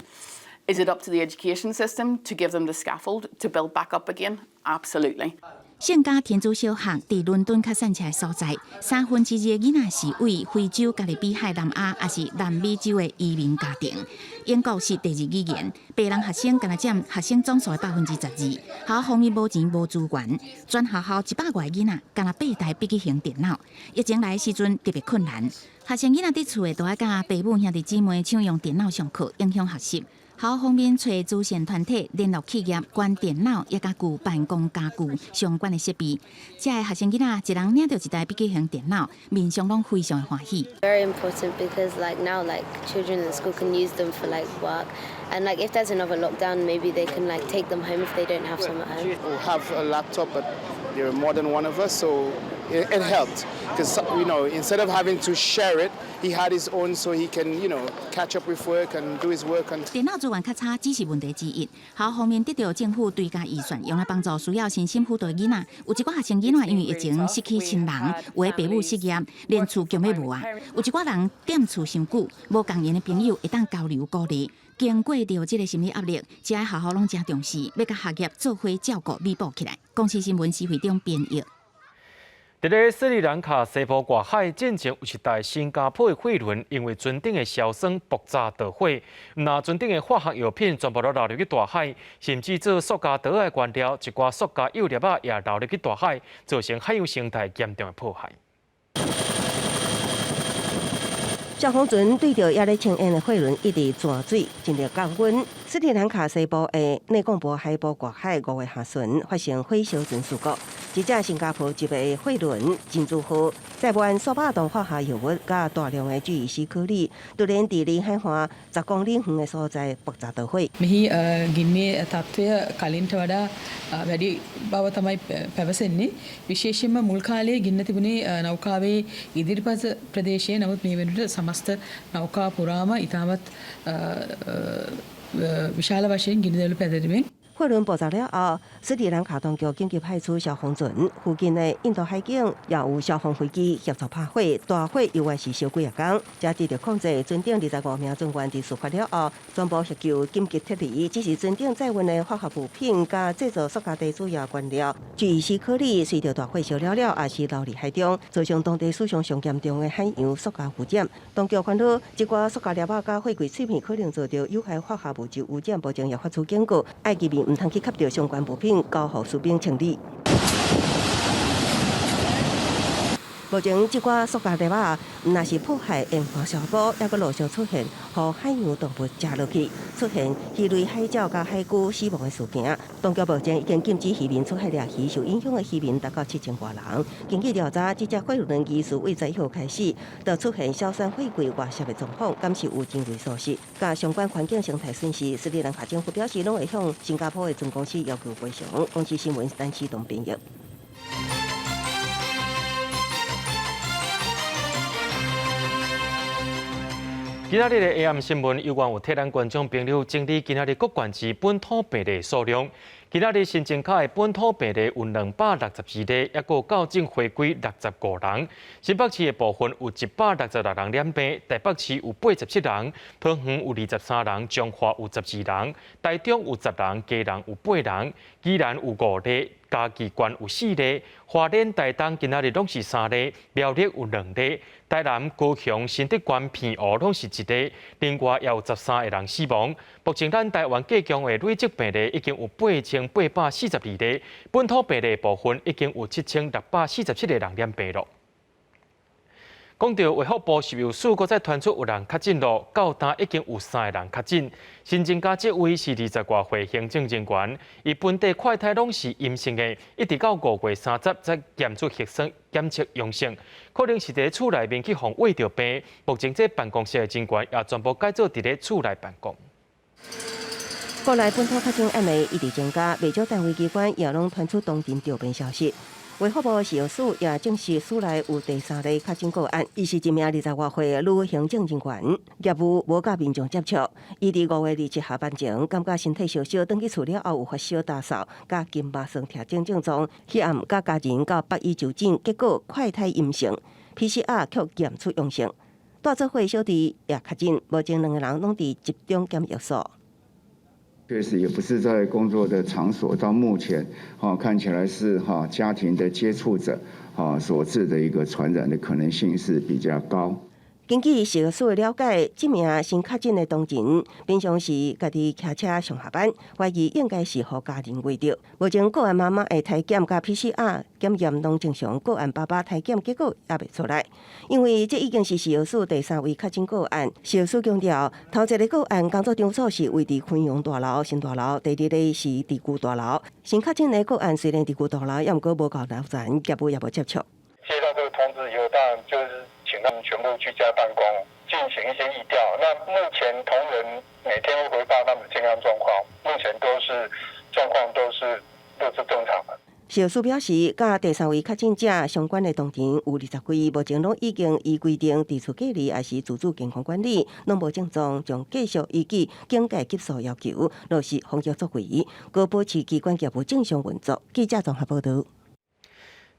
Speaker 21: Is it up to the education system to give them the scaffold to build back up again? Absolutely.
Speaker 14: 聖家天主小學佇倫敦較散赤的所在，2/3的囡仔是為非洲、加勒比海、南亞，抑是南美洲的移民家庭。英國是第二語言，白人學生干焦佔學生總數的12%。學校方面無錢無資源，全學校100外个囡仔，干焦八台筆記型電腦。疫情來的時陣特別困難，學生囡仔佇厝的都愛佮爸母兄弟姊妹搶用電腦上課，影響學習。學校方面揣慈善團體聯絡企業，捐電腦，抑佮舊辦公家具相關的設備。這个學生囡仔一人領著一台筆記型電腦，面上攏非常的歡喜。
Speaker 22: Very important because like now like children in school can use them for like work and like if there's another lockdown, maybe they can like take them home if they don't have some at home.
Speaker 27: We have a laptop, but there are more than one of us, so it helped because instead of having to share it, he had his own so he can catch up with work and do his work. And
Speaker 14: 電腦資源較差只是問題之一。學校方面得著政府追加預算，用來幫助需要身心輔導的囡仔。有一寡學生囡仔因為疫情失去親人，有的爸母失業，連厝強欲無啊。有一寡人踮厝傷久，無仝齡的朋友會當交流鼓勵。經過著這个心理壓力，這个學校攏誠重視，欲共學業做伙照顧彌補起來。公視新聞施惠中編譯。
Speaker 1: 佇咧斯里蘭卡西部外海，進前有一台新加坡的貨輪，因為船頂的硝酸爆炸著火，毋但船頂的化學藥品全部都流入去大海，甚至做塑膠袋的原料，一寡塑膠幼粒仔也流入去大海，造成海洋生態嚴重的破壞。
Speaker 3: 消防船對著猶咧青煙的貨輪一直鑽水，盡力降溫。斯里蘭卡西部的內貢波海部外海五月下旬發生火燒船事故，一隻新加坡籍的貨輪珍珠號載滿數百噸化學藥物佮大量的聚乙烯顆粒，突然佇離海岸10公里遠的所在爆炸著火。
Speaker 5: මෙහි ගින්නේ තත්ත්වය කලින්ට වඩා වැඩි බව තමයි පැවසෙන්නේ. විශේෂයෙන්ම මුල් කාලයේ ගින්න තිබුණේ නෞකාවේ ඉදිරිපස ප්‍රදේශයේ. නමුත් මේ වෙනකොට සමස්ත නෞකාව පුරාම ඉතාමත් විශාල වශයෙන් ගිනි දැවලු පැතිරෙමින්
Speaker 3: 貨輪爆炸了後，斯里蘭卡當局緊急派出消防船，附近的印度海警也有消防飛機協助拍火，大火猶原是燒幾仔工，才得著控制。船頂25名船員佇事發了後，全部協救緊急撤離。只是船頂載運的化學物品佮製造塑膠袋主要原料聚乙烯顆粒，隨著大火燒了了，也是流入海中，造成當地死傷上嚴重的海洋塑膠污染。當局煩惱，這寡塑膠粒仔佮貨櫃碎片可能造成有害化學物質污染，目前也發出警告，愛漁民毋通去吸著相關物品，交予士兵清理。目前，這寡塑膠粒仔，毋但是破壞沿岸消波，猶閣陸續出現，予海洋動物食落去，出現魚類海鳥佮海龜死亡的事件。當局目前已經禁止漁民出海掠魚，受影響的漁民達到7000外人。根據調查，這隻貨輪疑似為11號開始，就出現硝酸貨櫃外洩的狀況，敢是有人為疏失，佮相關環境生態損失。斯里蘭卡政府表示，攏會向新加坡的船公司要求賠償。公視新聞陳啟東編譯。
Speaker 1: 今仔日的 AM 新聞猶原有替咱觀眾朋友整理今仔日各縣市本土病例數量。今仔日新增加的本土病例有262例，猶閣校正回歸65人。新北市的部分有166人染病，台北市有87人，桃園有23人，彰化有12人，台中有10人，基隆有8人，宜蘭有5例，嘉義縣有4例，花蓮、台東今仔日攏是3例，苗栗有2例，台南、高雄、新竹縣、澎湖攏是1例，另外也有13個人死亡。目前咱台灣隔疆的累積病例已經有8842例，本土病例部分已經有7647個人染病囉。講到衛福部食藥署，閣再傳出有人確診囉，到今已經有3個人確診。新增加這位是20外歲行政人員，伊本地快篩攏是陰性的，一直到5月30才檢出核酸檢測陽性，可能是佇厝內面去予穢著病。目前這辦公室的人員也全部改做佇咧厝內辦公。
Speaker 3: 國內本土確診案例一直增加，袂少單位機關也攏傳出當陣著病消息。衛福部食藥署也證實，署內有第3例確診個案，伊是一名20外歲女行政人員，業務無佮民眾接觸。伊佇5月27下班前，感覺身體燒燒，轉去厝了後有發燒、焦嗽、佮筋肉痠疼等症狀。彼暗佮家人到北醫就診，結果快篩陰性，PCR 卻檢出陽性。帶做伙小弟也確診，目前兩個人攏佇集中檢疫所。
Speaker 9: 確實也不是在工作的場所，到目前，看起來是家庭的接觸者，所致的一個傳染的可能性是比較高。
Speaker 3: 根據食藥署的了解，這名新確診的同仁平常時家己騎車上下班，懷疑應該是予家人穢著。目前個案媽媽的體檢佮 PCR 檢驗攏正常，個案爸爸體檢結果猶未出來。因為這已經是食藥署第3位確診個案。食藥署強調，頭一個個案工作場所是位佇昆陽大樓新大樓，第二個是佇舊大樓。新確診的個案雖然佇舊大樓，猶毋過無佮樓層業務也無接觸。
Speaker 11: 接到這個通知以後，當然就是請他們全部居家辦公，進行一些疫調。那目前同仁每天會回報他們健康狀況，目前都是狀況都是正常的。
Speaker 3: 食藥署表示，佮第3位確診者相關的同仁有20幾，目前攏已經依規定佇厝隔離，抑是自主健康管理，攏無症狀，將繼續依據警戒級數要求落實防疫作為，閣保持機關業務正常運作。記者綜合報導。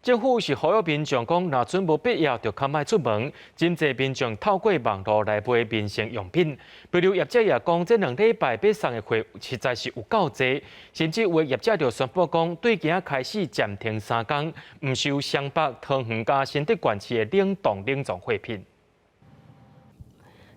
Speaker 1: 政府是呼籲民眾講，若準無必要，就較莫出門。真濟民眾透過網路來買民生用品。物流業者也講，這兩禮拜欲送的貨實在是有夠濟，甚至有的業者就宣布講，對今仔開始暫停3工，毋收雙北、桃園佮新竹縣市的冷凍冷藏貨品。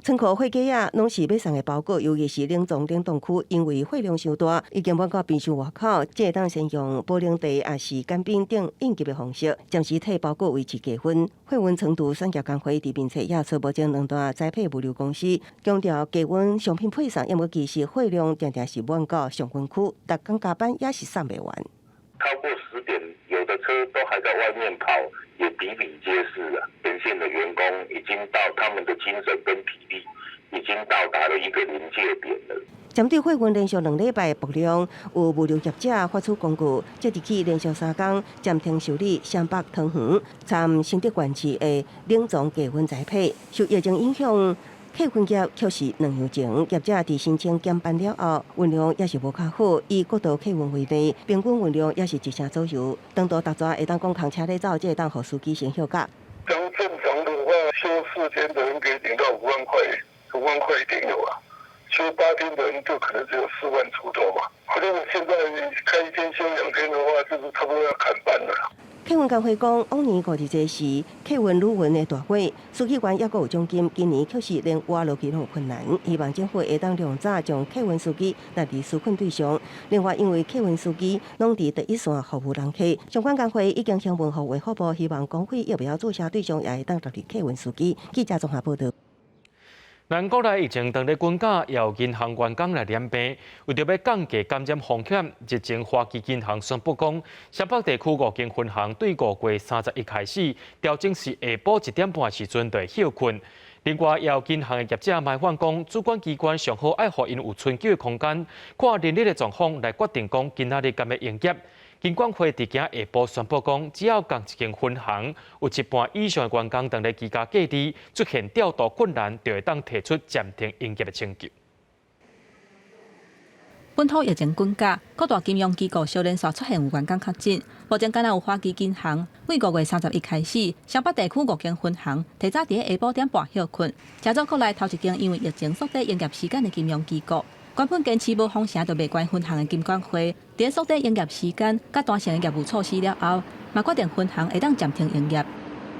Speaker 3: 倉庫貨架仔攏是欲送的包裹，尤其是冷藏冷凍區，因為貨量傷大，已經滿到冰箱外口，才會當先用保冷袋抑是乾冰等應急的方式，暫時替包裹維持低溫。貨運倉儲產業工會佇面冊也出目前兩大宅配物流公司，強調低溫商品配送，毋過其實貨量定定是滿到上溫區，逐工加班也是送袂完。
Speaker 8: 超過10點，有的車都還在外面跑，也比比皆是啊。前線的員工已經到他們的精神跟體力已經到達了一個臨界點了。
Speaker 3: 針對貨運連續兩禮拜爆量，有物流業者發出公告，即日起連續3工暫停受理雙北、桃園、參新竹縣市的冷藏低溫宅配。受疫情影響，客運業卻是兩樣情，業者佇申請減班了後，運量也是無較好。以國道客運為例，平均運量也是一成左右。長途逐逝會當講空車咧走，才會當予司機先歇假。
Speaker 11: 正常的話，休4天的人可以領到5萬塊，5萬塊一定有啊。休8天的人就可能只有4萬出頭嘛。如果現在開一天休2天的話，就是差不多要砍半了。
Speaker 3: 客運工會講，往年五二節是客運旅運的大火，司機員猶閣有獎金，今年卻是連活落去攏有困難。希望政府會當量早將客運司機納入紓困對象。另外，因為客運司機攏佇第一線服務人客，相關工會已經向文化衛福部，希望公費疫苗注射對象也會當納入客運司機。記者綜合報道。
Speaker 1: 咱國內疫情當咧滾價，由銀行員工來染病，為著欲降低感染風險，日前花旗銀行宣布講，雙北地區五間分行對5月31開始調整是下晡1點半時陣就會歇睏。另外，也有銀行的業者埋怨講，主管機關上好愛予𪜶有春休的空間，看人力的狀況來決定講今仔日敢欲營業。金管會佇今下晡宣布講，只要仝一間分行有一半以上的員工當咧居家隔離，出現調度困難，就會當提出暫停營業的請求。
Speaker 2: 本土疫情滾價，各大金融機構相連續出現有員工確診。目前敢若有花旗銀行，對5月31開始，雙北地區五間分行提早佇下晡點半歇睏，成做國內頭一間因為疫情縮短營業時間的金融機構。原本堅持無封城就袂關分行的金管會，佇縮短營業時間、佮彈性的業務措施了後，嘛決定分行會當暫停營業。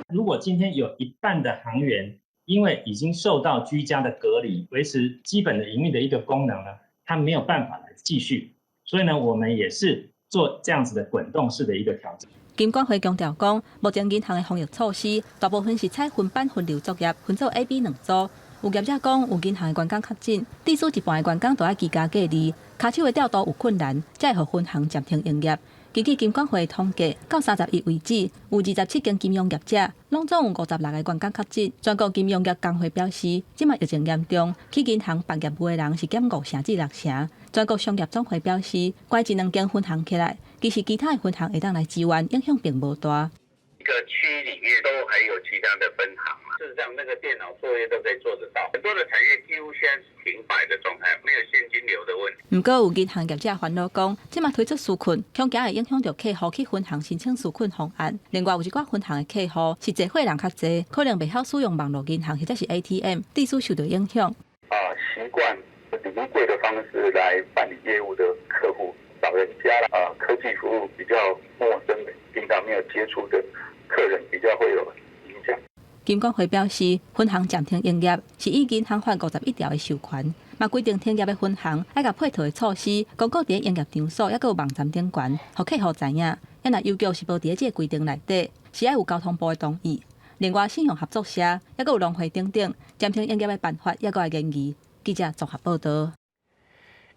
Speaker 10: 如果今天有一半的行員因為已經受到居家的隔離，維持基本的營運的一個功能呢，他沒有辦法來繼續，所以呢，我們也是做這樣子的滾動式的一個調整。
Speaker 2: 金管會強調講，目前銀行的防疫措施大部分是採分班分流作業，分做 A、B 兩組。有業者講，有銀行的員工確診，至少一半的員工都愛居家隔離，跤手的調度有困難，才會予分行暫停營業。根據金管會統計，到31為止，有27間金融業者，攏總有56個員工確診。全國金融業工會表示，這擺疫情嚴重，去銀行辦業務的人是減5成至6成。全國商業總會表示，關一兩間分行起來，其實其他的分行會當來支援，影響並無大。
Speaker 8: 一個區裡面都還有其他的分行嘛，事實上那個電腦作業都可以做得到。很多的產業幾乎現在是停擺的狀態，沒有現金流的問題。
Speaker 2: 毋過有銀行業者煩惱講，這擺推出紓困，恐驚會影響著客戶去分行申請紓困方案。另外有一寡分行的客戶是濟歲人較濟，可能袂曉使用網路銀行或者是 ATM，致使受著影響。
Speaker 8: 啊，習慣臨櫃的方式來辦理業務的客戶，老人家啊，科技服務比較陌生的，平常沒有接觸的客人比較會有影響。
Speaker 2: 金管會表示，分行暫停營業是依銀行法51條的授權，嘛規定停業的分行愛共配套的措施公告佇營業場所，抑閣有網站頂懸，予客戶知影。若郵局是無佇這個規定內底，是愛有交通部的同意。另外，信用合作社，抑閣有農會等等，暫停營業的辦法，抑閣愛研議。記者綜合報道。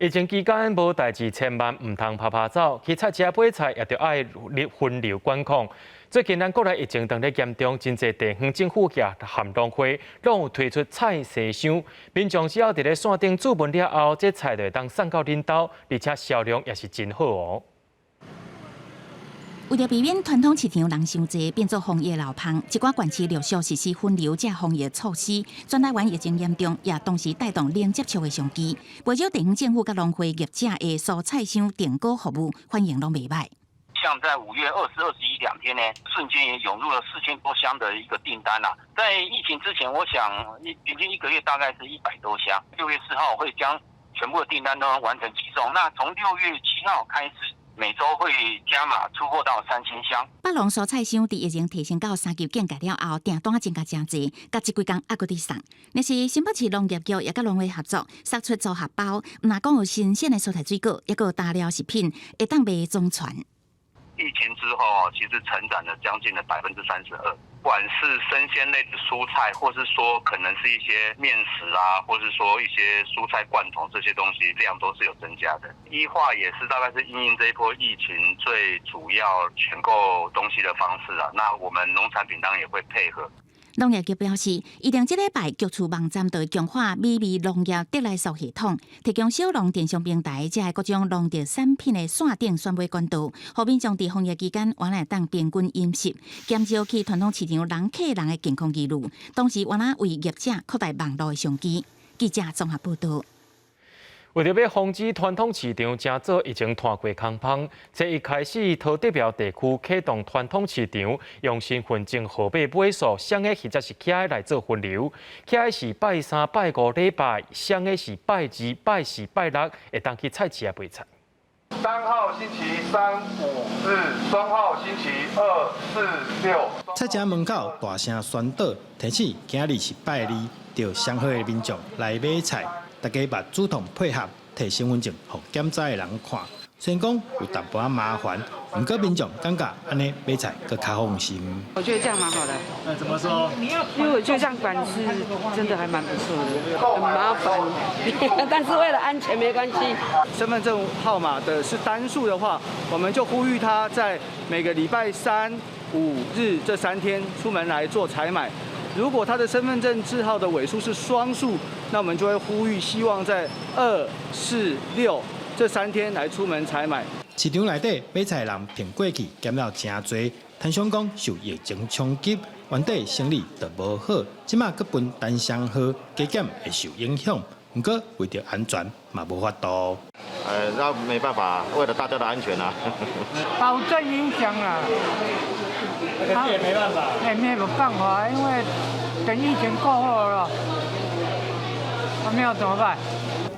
Speaker 1: 疫情期間無代誌千萬毋通趴趴走，去菜市仔買菜也著愛分流管控。最近咱國內疫情當咧嚴重，真濟地方政府佮和農會攏有推出菜市箱，民眾只要佇咧線頂註文了後，這菜就會當送到恁兜，而且銷量也是真好哦。
Speaker 14: 為著避免傳統市場人傷濟，變做防疫漏縫，一寡縣市陸續實施分流這防疫措施。全台灣疫情嚴重，也同時帶動零接觸的商機。不少地方政府佮農會業者的蔬菜箱訂購服務反應攏袂䆀。
Speaker 12: 像在5月20、21兩天呢，瞬間也湧入了4000多箱的一個訂單啦。在疫情之前，我想平均一個月大概是100多箱。6月4號會將全部的訂單都完成寄送。那從6月7號開始，每週會加碼出貨到3000箱。
Speaker 14: 北農蔬菜箱佇疫情提升到三級警戒了後，訂單增加誠濟，佮這幾工猶閣佇送。若是新北市農業局也佮農會合作，釋出組合包，毋但講有新鮮的蔬菜水果，抑閣有乾料食品，會當賣總傳。
Speaker 8: 疫情之後，其實成長了將近了32%。不管是生鮮類的蔬菜，或是說可能是一些麵食啊，或是說一些蔬菜罐頭這些東西，量都是有增加的。E 化也是大概是因應這一波疫情最主要選購東西的方式啊。那我們農產品當然也會配合。
Speaker 14: 農業局表示，預定這禮拜局處網站就會強化美味農業得來速系統，提供小農電商平台，遮的各種農特產品的線頂選買管道，予民眾佇防疫期間，原來會當平均飲食，減少去傳統市場人客人的健康疑慮，同時原來為業者擴大網路的商機。記者綜合報導。
Speaker 1: 為著欲防止傳統市場成做疫情拖過空芳，初一開始，桃竹苗地區啟動傳統市場，用身份證號碼尾數，雙的或者是徛的來做分流。徛的是拜三、拜五禮拜，雙的是拜二、拜四、拜六，會當去菜市仔買菜。
Speaker 11: 單號星期三、五、日，雙號星期二、四、六。
Speaker 13: 菜市門口大聲宣導，提醒今日是拜二，著上好的民眾來買菜。大家嘛主動配合，提身份證予檢查的人看。雖然講有淡薄仔麻煩，毋過民眾感覺按呢買菜閣較放心。
Speaker 15: 我覺得這樣蠻好的。
Speaker 13: 那怎麼說？
Speaker 15: 因為我覺得這樣管制真的還蠻不錯的。很麻煩，但是為了安全沒關係。
Speaker 16: 身份證號碼的是單數的話，我們就呼籲他在每個禮拜三、五日這三天出門來做採買。如果他的身份證字號的尾數是雙數，那我們就會呼籲，希望在二、四、六這三天來出門採買。
Speaker 13: 市場內底買菜人比過去減了誠濟，攤商講受疫情衝擊，原底生意就無好，這馬閣分單雙號加減會受影響。毋過為著安全嘛無法度。
Speaker 17: 那沒辦法，為了大家的安全啊。
Speaker 18: 保證影響啊。
Speaker 10: 這也沒辦法。
Speaker 18: 哎，沒有辦法，因為等疫情過後了，我們要怎麼辦？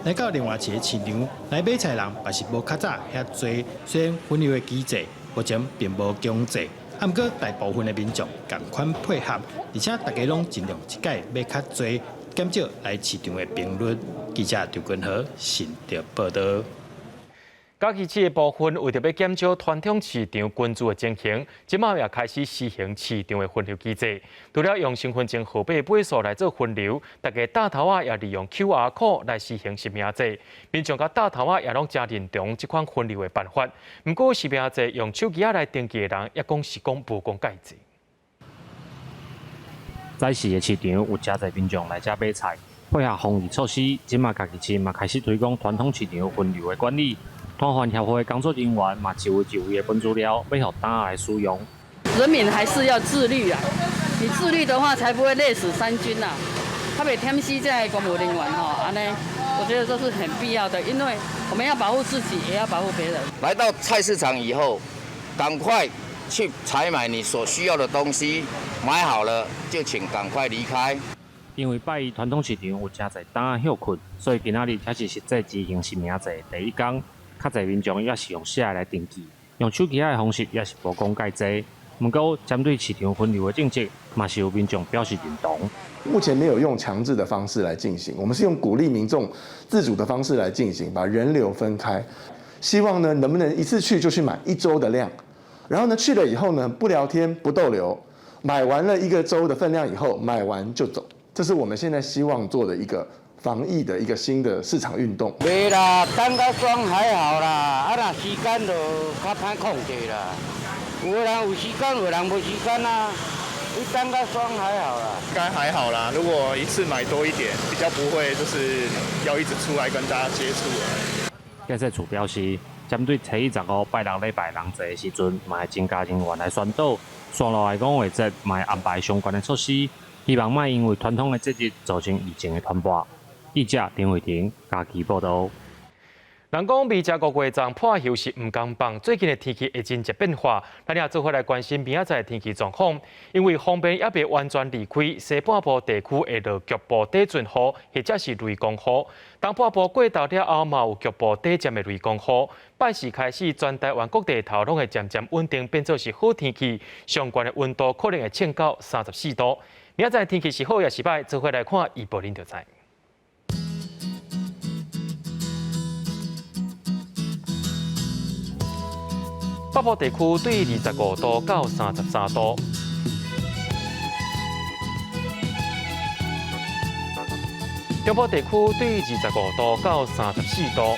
Speaker 13: 來到另外一个市場來買菜人，嘛是無較早遐濟。雖然分流的機制目前並無強制，毋過大部分的民眾仝款配合，而且大家攏盡量一改買較濟，減少來市場的頻率。記者張君和新竹報導。
Speaker 1: 嘉義市的部分為著欲減少傳統市場群聚的情形，這馬也開始實行市場的分流機制。除了用身份證號碼尾數來做分流，大家貼頭仔也利用 QR code 來實行實名制。民眾佮貼頭仔也攏誠認同這款分流的辦法。毋過實名制用手機仔來登記的人，也講是講無講蓋濟。
Speaker 19: 早市的市場有誠濟民眾來遮買菜，配合防疫措施，這馬嘉義市嘛開始推廣傳統市場分流的管理。攤販協會工作人員嘛一位一位的分資料，欲予擔仔來使用。
Speaker 15: 人民還是要自律啊！你自律的話，才不會累死三軍呐。較袂忝死這个公務人員吼，按呢，我覺得這是很必要的，因為我們要保護自己，也要保護別人。
Speaker 20: 來到菜市場以後，趕快去採買你所需要的東西，買好了就請趕快離開。
Speaker 19: 因為拜一傳統市場有誠濟擔仔歇睏，所以今仔日才是實際執行實名制的第一工。較濟民眾也是用寫來登記，用手機仔的方式也是無講蓋濟。毋過，針對市場分流的政策，嘛是有民眾表示認同。
Speaker 28: 目前沒有用強制的方式來進行，我們是用鼓勵民眾自主的方式來進行，把人流分開。希望呢，能不能一次去就去買一週的量，然後呢，去了以後呢，不聊天不逗留，買完了一個週的分量以後，買完就走。這是我們現在希望做的一個防疫的一個新的市場運動。
Speaker 29: 袂啦，等較爽還好啦，啊若時間就較歹控制啦。有的人有時間，有的人無時間啊。你等較爽還好啦。
Speaker 30: 應該還好啦，如果一次買多一點，比較不會就是要一直出來跟大家接觸。
Speaker 19: 建設處表示，針對初一十五拜六禮拜人濟的時陣，嘛會增加人員來宣導。紲落來五月節，嘛會安排相關的措施，希望莫因為傳統的節日造成疫情的傳播。記者丁慧婷嘉義報導。
Speaker 1: 人講未食五月粽破袖是毋共放，最近的天氣會真濟變化，咱也做伙來關心明仔載的天氣狀況。因為鋒面猶未完全離開，西半部地區會落局部短陣雨，或者是雷公雨。東半部過晝了後嘛有局部短暫的雷公雨。拜四開始，全台灣各地頭攏會漸漸穩定，變做是好天氣，上懸的溫度可能會衝到34度。明仔載天氣是好抑是䆀，做伙來看預報恁就知。北部地區對25度到33度，中部地區對25度到34度，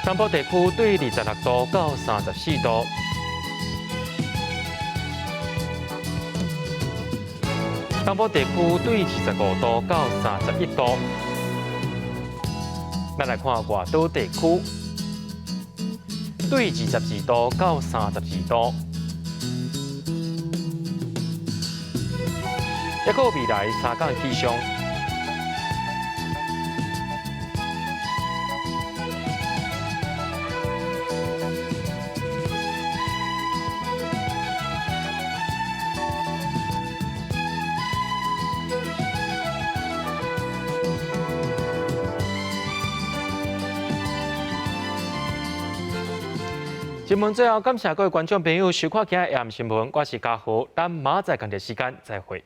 Speaker 1: 南部地區對26度到34度，東部地區對25度到31度。咱來看外島地區，對22度到32度，抑閣未來三天氣象。新聞最後，感謝各位觀眾朋友收看今日的新聞，我是嘉豪，咱明仔載仝個時間再會。